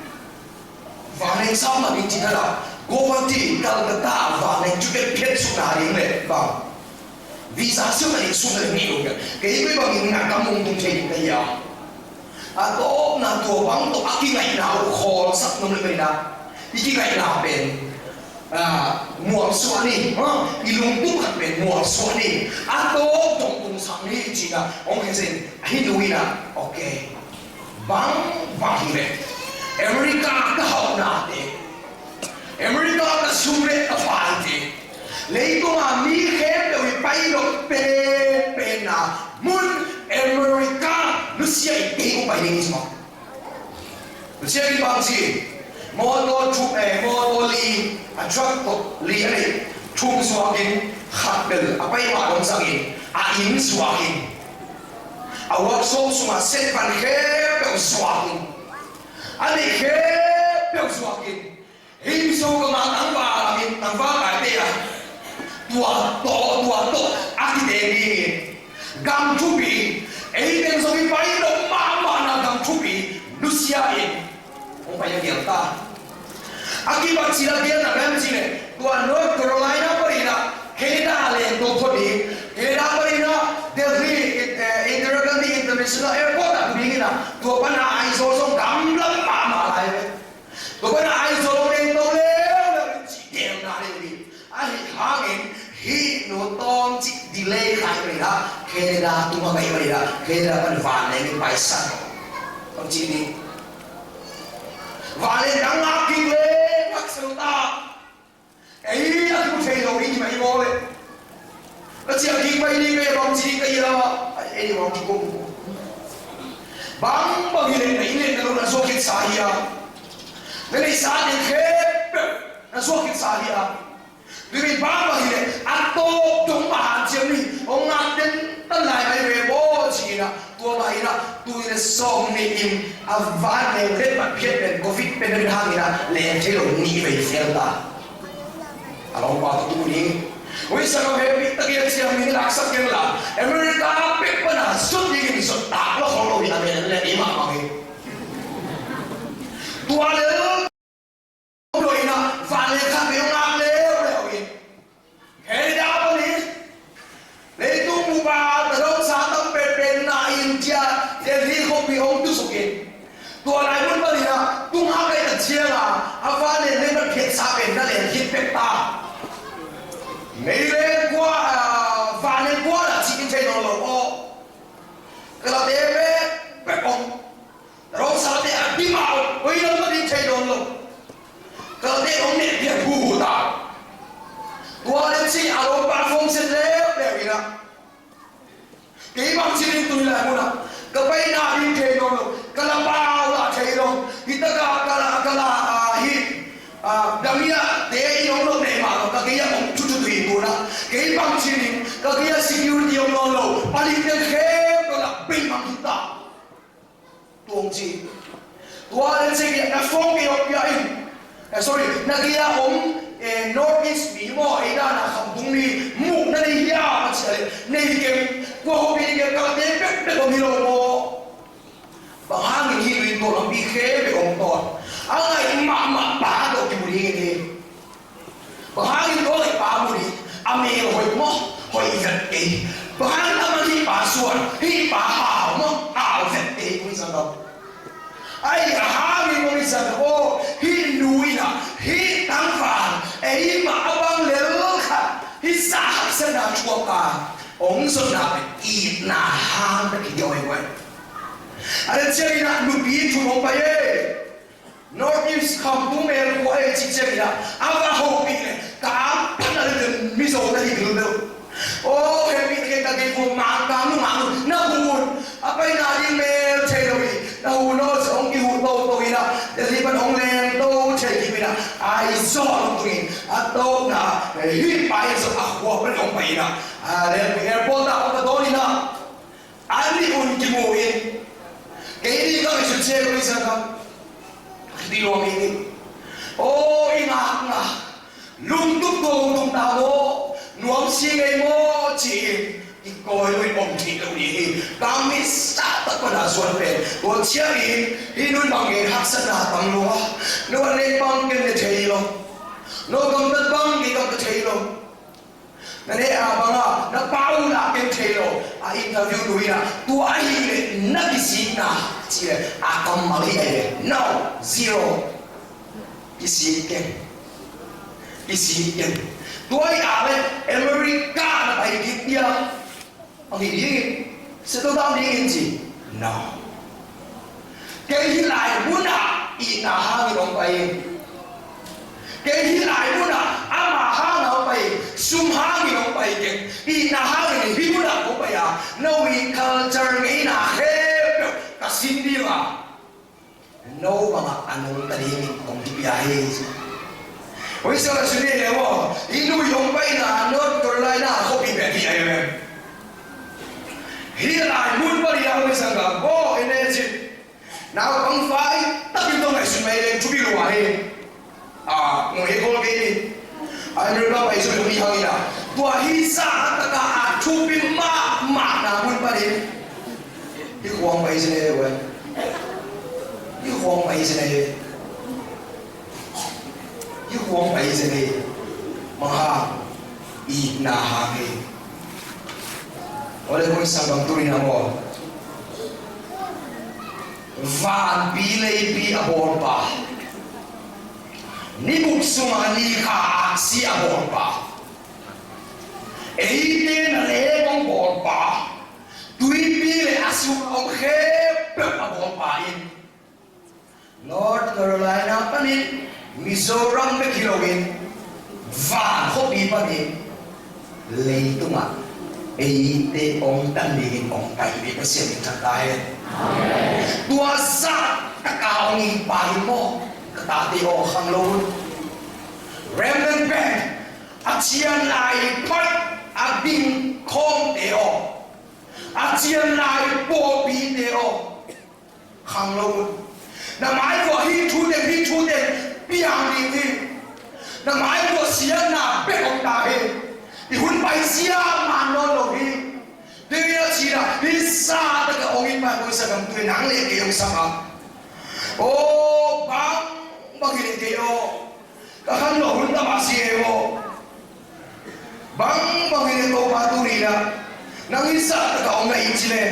Vanleng sap mah ding ci ta la, Guwahati, Calcutta, vanleng cu pet phet suk na ding le bang. Visa suk na ding suk na ding ni lo kei. Kei koi bang in na ka mung tung thei ding ka hia. A tawpna tua bang tawh a kingaihna uh khawlsak nung le mei na. I kingaihna pen, ah, mualsuah ni, ah, i lungtum khat pen mualsuah ni. A tawp tawh tungsak ni ci na, hong khen sen, a hi nu in a, okay. Bang, bang hi ve. America ka hauhnate, America ka sum le ka paite, leitung a mi khempeuh i pai lo penpen a mun America nusia i kei kong pai ding hi sua. Nusia i bang si, motor thuk, eh, motor li, a truck tawh li a nei, thuk zuakin, khat bel a pai mah dong sangin, a inn zuakin. A workshop sungah set van khempeuh zuakin, a neih khempeuh zuakin, him sung ka mah tangval in, tangval kaite a, tua tawh, tua tawh a kiteng dingin, gam thupi, ei teng zong i pai lo mahmahna gam thupi nusia in, hong pai a gial ta. A kibat cil a gialna bang hiam cih leh, tua North Carolina panin ah Canada leng tua phot ding, Canada panin ah Delhi, eh, Indira Gandhi International Airport ah tu dingin ah, tua pan a Aizawl zong gamla mahmah lai ve. Tua pan a Aizawl leng tua leuleu cih gelna ding hi. Ahi hangin hih nu tawm cih delay khai panin ah Canada tung a pai panin ah Canada pan vanleng in paisan. Tawm cih ding. Vanleng dang ngak kik le ngak sel ta. Ei a kimu thei lo ding hi mah i maw le. Na ciah kik pai ding ve bang ci ding ka hi lam ah. Ei bang kik kong. Bang bang hi leh na inn le na lo na zuak khit sa hi a. Na neihsa ding khempeuh na zuak khit sa hi a. Tuni bang bang hi leh a tawp dong mah hanciam ni, hong ngak den tan lai Tua mah in ah, tul nih le sawm nih in a van leng le pat phiat pen covid pen hang in ah leng thei lo nih vei fel ta. A lawmpa tawh tu ding. Ui, sa lo he, mi tak in siam mi laksak keng la. America pek pan a sut ding in sut tak lo khol lo hi a, men le i mah mah hi. Tua le lo in ah van leng khat vei hong ngak leuleu in. Canada panin leitung bup a tadawngsa tam penpen na India, Delhi khuapi hong tusuk in, tua lai mun panin ah tung hak lei tak ciang a, a van leng leng phiatsa pen na leng khit pek ta. Meileng kua, a, van leng kua na ci in thei nawn lo aw. Kalate pek pek om. Rong sate a dima om, koi lam ka ding thei dawn lo. Ka ding om nih pian hu hu ta. Tua leh ci a lawmpa phone set leuleu in ah, kei bang ci ding tu lai mun ah ka paina ding thei dawn lo. Ka la pau lah thei lo. Hi taka ka la, ka la, ah, hi, ah, damia te i om lo nei mah lo. Ka gei a om thu thu tu hi mun ah, kei bang ci ding, ka gei a security om dawn lo. Palik te khempeuh la bei mang hi ta. Tuang ci. Tua leh ci, na phone kei hong pia in. Eh, sorry, na gei a om, eh, North East mi maw, ei dan a Khamtung mi, muh na nei hiam a ci a leh, nei keng, kua hong pi keng, ka la te pek pek om hi lo maw. Bang hangin hi lui tua lampi khempeuh om tawn. A ngai mahmah pa tawh kimu ding hi. Bang hangin tua leh pa mu ding, a mel hoih maw, hoih vet kei. Bang hangin a man hih pa suan, hih pa hau maw, hau vet kei, kong i zang lo. Ai, a hangin kong i zang lo, hih nu in ah, hih tangval, ei mah a bang lel khat, hih sa haksatna thuak a, hong zonna pen itna hang bek hi diam ahi guai. A leh ciangin ah nupi thum hong pai e. North East Khamtung mel khua ei cih ciangin ah, a va hopih leh ka ang pan a leh Mizo na hi bil bel. Aw, hehpih kei ka gei khua Mangkang nu, Mangkang nu, na hu un. A paina ding mel thei lo hi. Na hu nawn seh, hong kihu toto in ah, Delhi pan hong leng to thei kip in ah, Aizawl hong tung in, a tawpna, eh, hih pa in zong a khua pan hong pai in ah, a leng airport ah hong ka dawn in ah, an nih un kimu in, kei nih ka ngaihsut ciang lo i sa ka, ka khiti luang i nih. Aw, i ngakngak, lungtup tua hong tung ta maw, nuam si ngei maw ci-in, i kawi lo in om thei lo ding hi. Ka mi sa tak pan a suan pen, tua ciangin, hih nu in bang gen haksatna tam lo a, no a nek bang ken ne thei lo, no gamtat bang kei gamta thei lo. Na neh a bang a, na pau lah ken thei lo. A interview nu in ah, tua ahih leh na kisikna, ci leh, a kammal hi a hi leh, no, zero. Kisik ken. Kisik ken. Tua ahih leh America na pai kik dia. Ang hi ding, settle down ding in ci. No. Kei hih lai mun ah itna hangin hong pai ing. Kei hih lai mun ah ama hangin hong pai ing, sum hangin hong pai keng. Itna hangin hih mun ah hong pai a, no i culture ngeina khempeuh ka sin ding a, no bangah a nungta dingin kong kipia hi. Oi, sa la suni le maw, i nu i hong paina North Carolina khuapi pen hi a hi ve. Hih lai mun pan i a oi sa ka bo i ne ci. Naupang fai takin tawh ngaihsun mai leng thupi lua hi. A, ngoi hi kol kei ni. A, America pai zui lung i hang ina. Tua hi sa taka a thupi mahmah na mun panin. Hi khuang pai zin e, wen. Hi khuang pai zin e. Hi khuang pai zin e. Maha. I na ha kei. Ole koi sang bang turi na mo. Vanpi leipi a bawlpa, ni buk sungah ni kha aksi a bawlpa, eite na leng hong bawlpa, tuipi le a sung a om khempeuh a bawlpa in, North Carolina panin, Mizoram bek hi loin, van khuapi panin, leitungah eite hong tan dingin hong pai ve Pasian min thang ta hen. Tua zah taka hong hi pa hi maw, ka tate aw, khang lo un. Remnant band, a cian lai pai a ding khawmte aw, A cian lai pawlpite aw, khang lo un. Na mai khua hih thu teng, hih thu teng piang ding hi. Na mai khua siatna bek om ta hi. I hun pai siam man nawn lo hi. Tua hi a ci-in ah, hih zah tak a hong i pai, hong i sak lam tui nang le kei hong sak a. Aw, bang, bang hi le kei aw. Ka khan lo hun tam a si e maw. Bang, bang hi le Topa tuni-in ah, nang hih zah tak a hong na it ci le,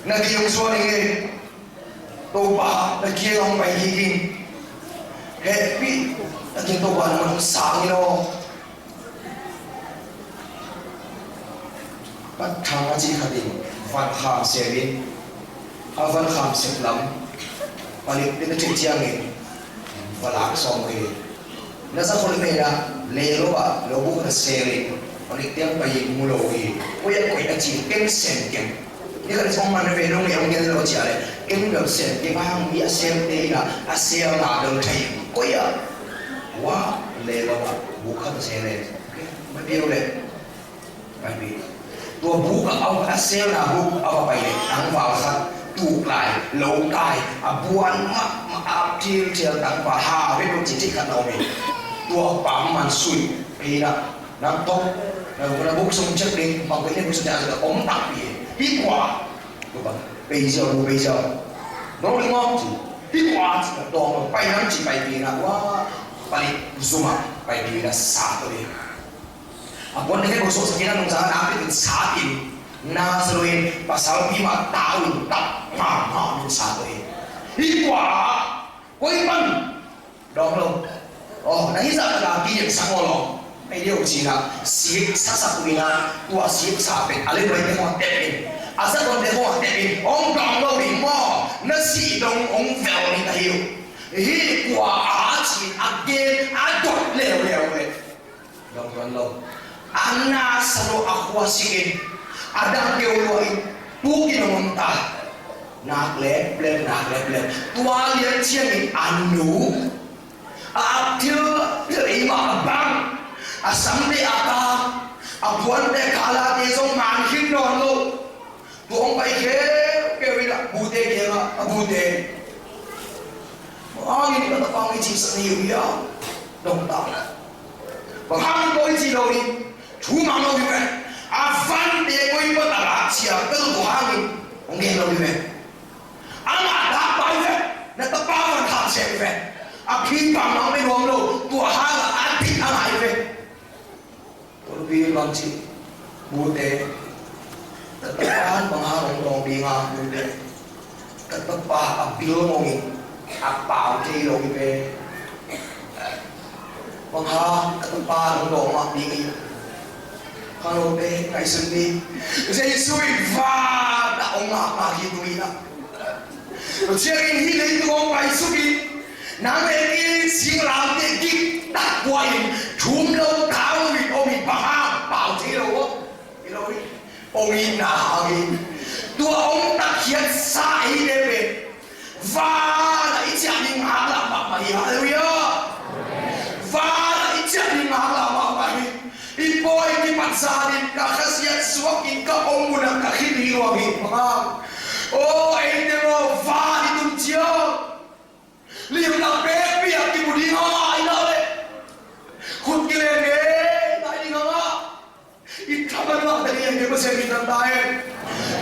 na kiang hong zuan ing e. Topa na kiang hong pai kik in. Hehpih, na kiang Topa na man hong sang in aw. Pat thang a cih khat in van kham sep in, a van kham sep lam palikte na theih ciangin va lak sawm hi. Na za khol mena lei lo ah lo buk na sel in, palikte hong pai in mu lo hi. Koi ah koih a ci, ken sem keng. Ni khat sawm man ve nong lei hong gen lo ci a le, ken bel sem keng, a hang mi a semte in ah a selna bel thei. Koi ah, wa, lei lo ah buk khat a sel le, ma piau le. Paipih. Tua buk a, a selna buk a va pai le, tangval khat tuk lai, lo kai, a buan mahmah, a thilthial tangval, ha, ve buk ci thei khat na om hi. Tua pa man sui, pei na, nang tawh, na, na buk sung cek ding, bang pei na buk sung cek ding, om takpi hi. Hih kua, tua pa, pei ziau, pei ziau. Nong ling om ci, hih kua ci, na tawh, pai nang ci, paipih na, wa, palik zum ah, paipih na, sa tua hi. A puan ding hei ko suaksak in a nungzang a nakpi in sa in, na sa lo in, pasalpi mah tau in, tap mahmah in sa lo in. Hih kua, koi pan, dawng lo. Aw, na hih zah tak a ki-iatsak maw lo. Ei deuh cih na, sik saksak uh in a, tua sik sa pen, a len pai te hong tep in. A zah pen te hong tep in, hong dawng lo ding maw. Na sih dong, hong vel ding ahi uh. Hih kua a cih a gen, a dot leuleu le. Dong tuan lo. A na sa lo a khua sik in, a dang keu lua in, tuk in a om ta. Nak leplep, nak leplep. Tua lian ciangin a nu. A thil, thil ei mah a bang. A samte a ta. A puante kalate zong man khin nawn lo. Tua hong pai khempeuh in a bute kiangah, a bute. Bang hangin ka tapa hong i cihsak na hi uh hiam? Dong ta. Bang hangin kong i cih lo ding? Thu mang lo ding ve. A vante koi pan a lak ciang ka tapa hangin hong gen lo ding ve. Amah tapa hi ve. Na tapa van kham sek hi ve. A phi pang mang pe nuam lo. Tua hangah a dik a ngai hi ve. Tua nupi in bang ci, bute, ka tapa in bang hang hong dawng ding a, bute, ka tapa a bil ngong in a pau thei lo hi ve. Bang hang ka tapa hong dawng mah ding hi. Khang lo te, ngaihsun ni. Jesu in van ah hong ngak ngak hi tu in a. Tua ciangin hih leitung hong paisuk in, nang le kei singlamteh diktak kua in, thum lo thau lo in om in bang hang pau thei lo aw. Hi lo hi. Hong itna hangin. Tua hong tatkhiatsa eite pen. Van ah i ciah ding ngaklah mahmah hi. Halleluiah. Van ah i ciah ding ngaklah mahmah hi. I pawi kipat zan in ka khasiat suak in ka om munah ka khit hi lua hi. Bang hang? Aw, eite maw, van i tun ciang limna pekpi ah kimu ding a, i na le khut kileng e, i na ding a. I thaman mah ka ding a, Pasian min thang ta hen.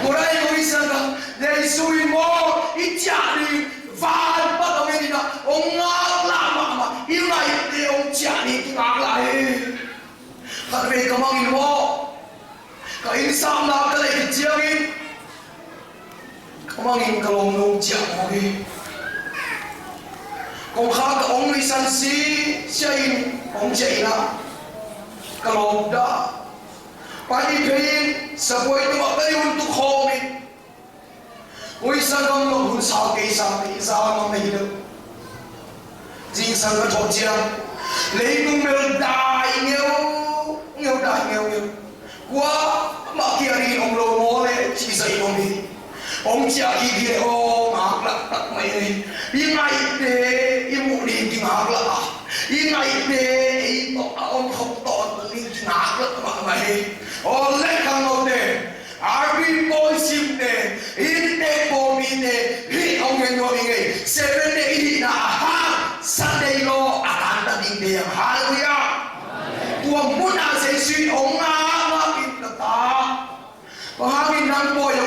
Tua i ko i san ka, Jesu in maw, i ciah ding van pan hong en in a, hong ngaklah mahmah, i ngaihte hong ciah ding kingaklah hi. Khatvei ka mangin maw, ka innsapna ka lei khit ciangin ka mangin ka lawmnu hong ciah mawk hi. Kongkhak ka hong nuihsan sisia in hong ciah in a, ka lawp dah. Pai phei in sabuai tungah ka hun tuk khawm in. Ui, sanggam lo hun sa kei sa kei, za ngam na hi lo. Zingsang ka thawh ciang leitung bel dai ngeu ngeu, dai ngeu ngeu. Kuamah kia ri om lo maw le, ci sa i om hi. Om ciah kik hi le aw, ngaklah tak mai hi. I ngaihte i muh ding kingaklah a, i ngaihte ei tawh a om khop tawh ding kingaklah mahmah hi. Aw le, khangnote, R B Paul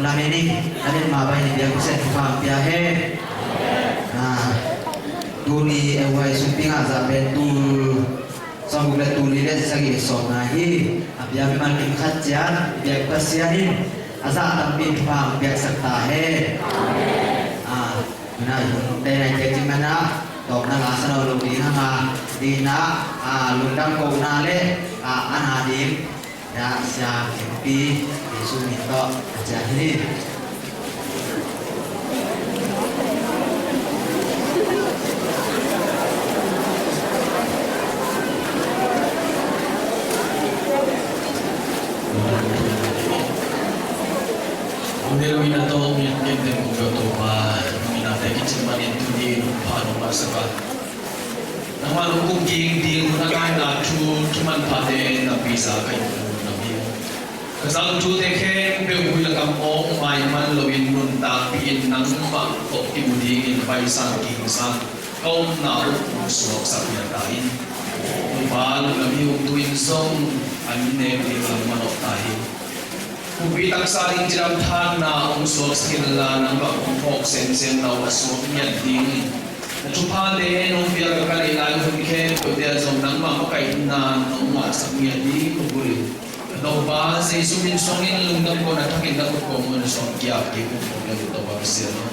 Hong lamen ing, lamen mah bang in biak Pasian thupha hong pia hen. Ah, tuni e huai sung pingah zah pen tul sawmguk le tul li le sagih sawm ngai hi. A bia mimal kim khat ciat biak Pasian in a zah tampi thupha hong piaksak ta hen. Ah, tuna i hun te nai te cing mana tawpna la sa lo lo ding hanga ding na, ah, lungdam kohna le, ah, ana ding. Ya, sia kempi Jesu min tawh a ciah hi. Hong nel in a tawng in kemten kong peuh Topa, hong in a te kicin manin tuni pha nong mansak a. Nangmah lungkum ging ding hun a ngaina thu, thu manphate tampi za ka in mun lam hi. Ka zang thute khempeuh vui le kam awng maiman loin nuntakpih in nangmah tawh kimu dingin paisan kihingsan ka omna uh hong suaksak mia ta in. Topa lungdam hi, hong tu in zong an nek ding lam manawh ta hi. Pumpi taksa ding cidam thanna hong suaksak inla nangmah hong phawk semsem lo a suak ngiat ding. Na thuphate nong piak a ka neih lai hun khempeuhte ah zong nangmah makaihna nong ngahsak ngiat ding hong bul in. Ka Topa Jesu min suangin lungdam kawmna thakin na khut kawm mun a suang kiap kei kong kong Topa Pasian aw.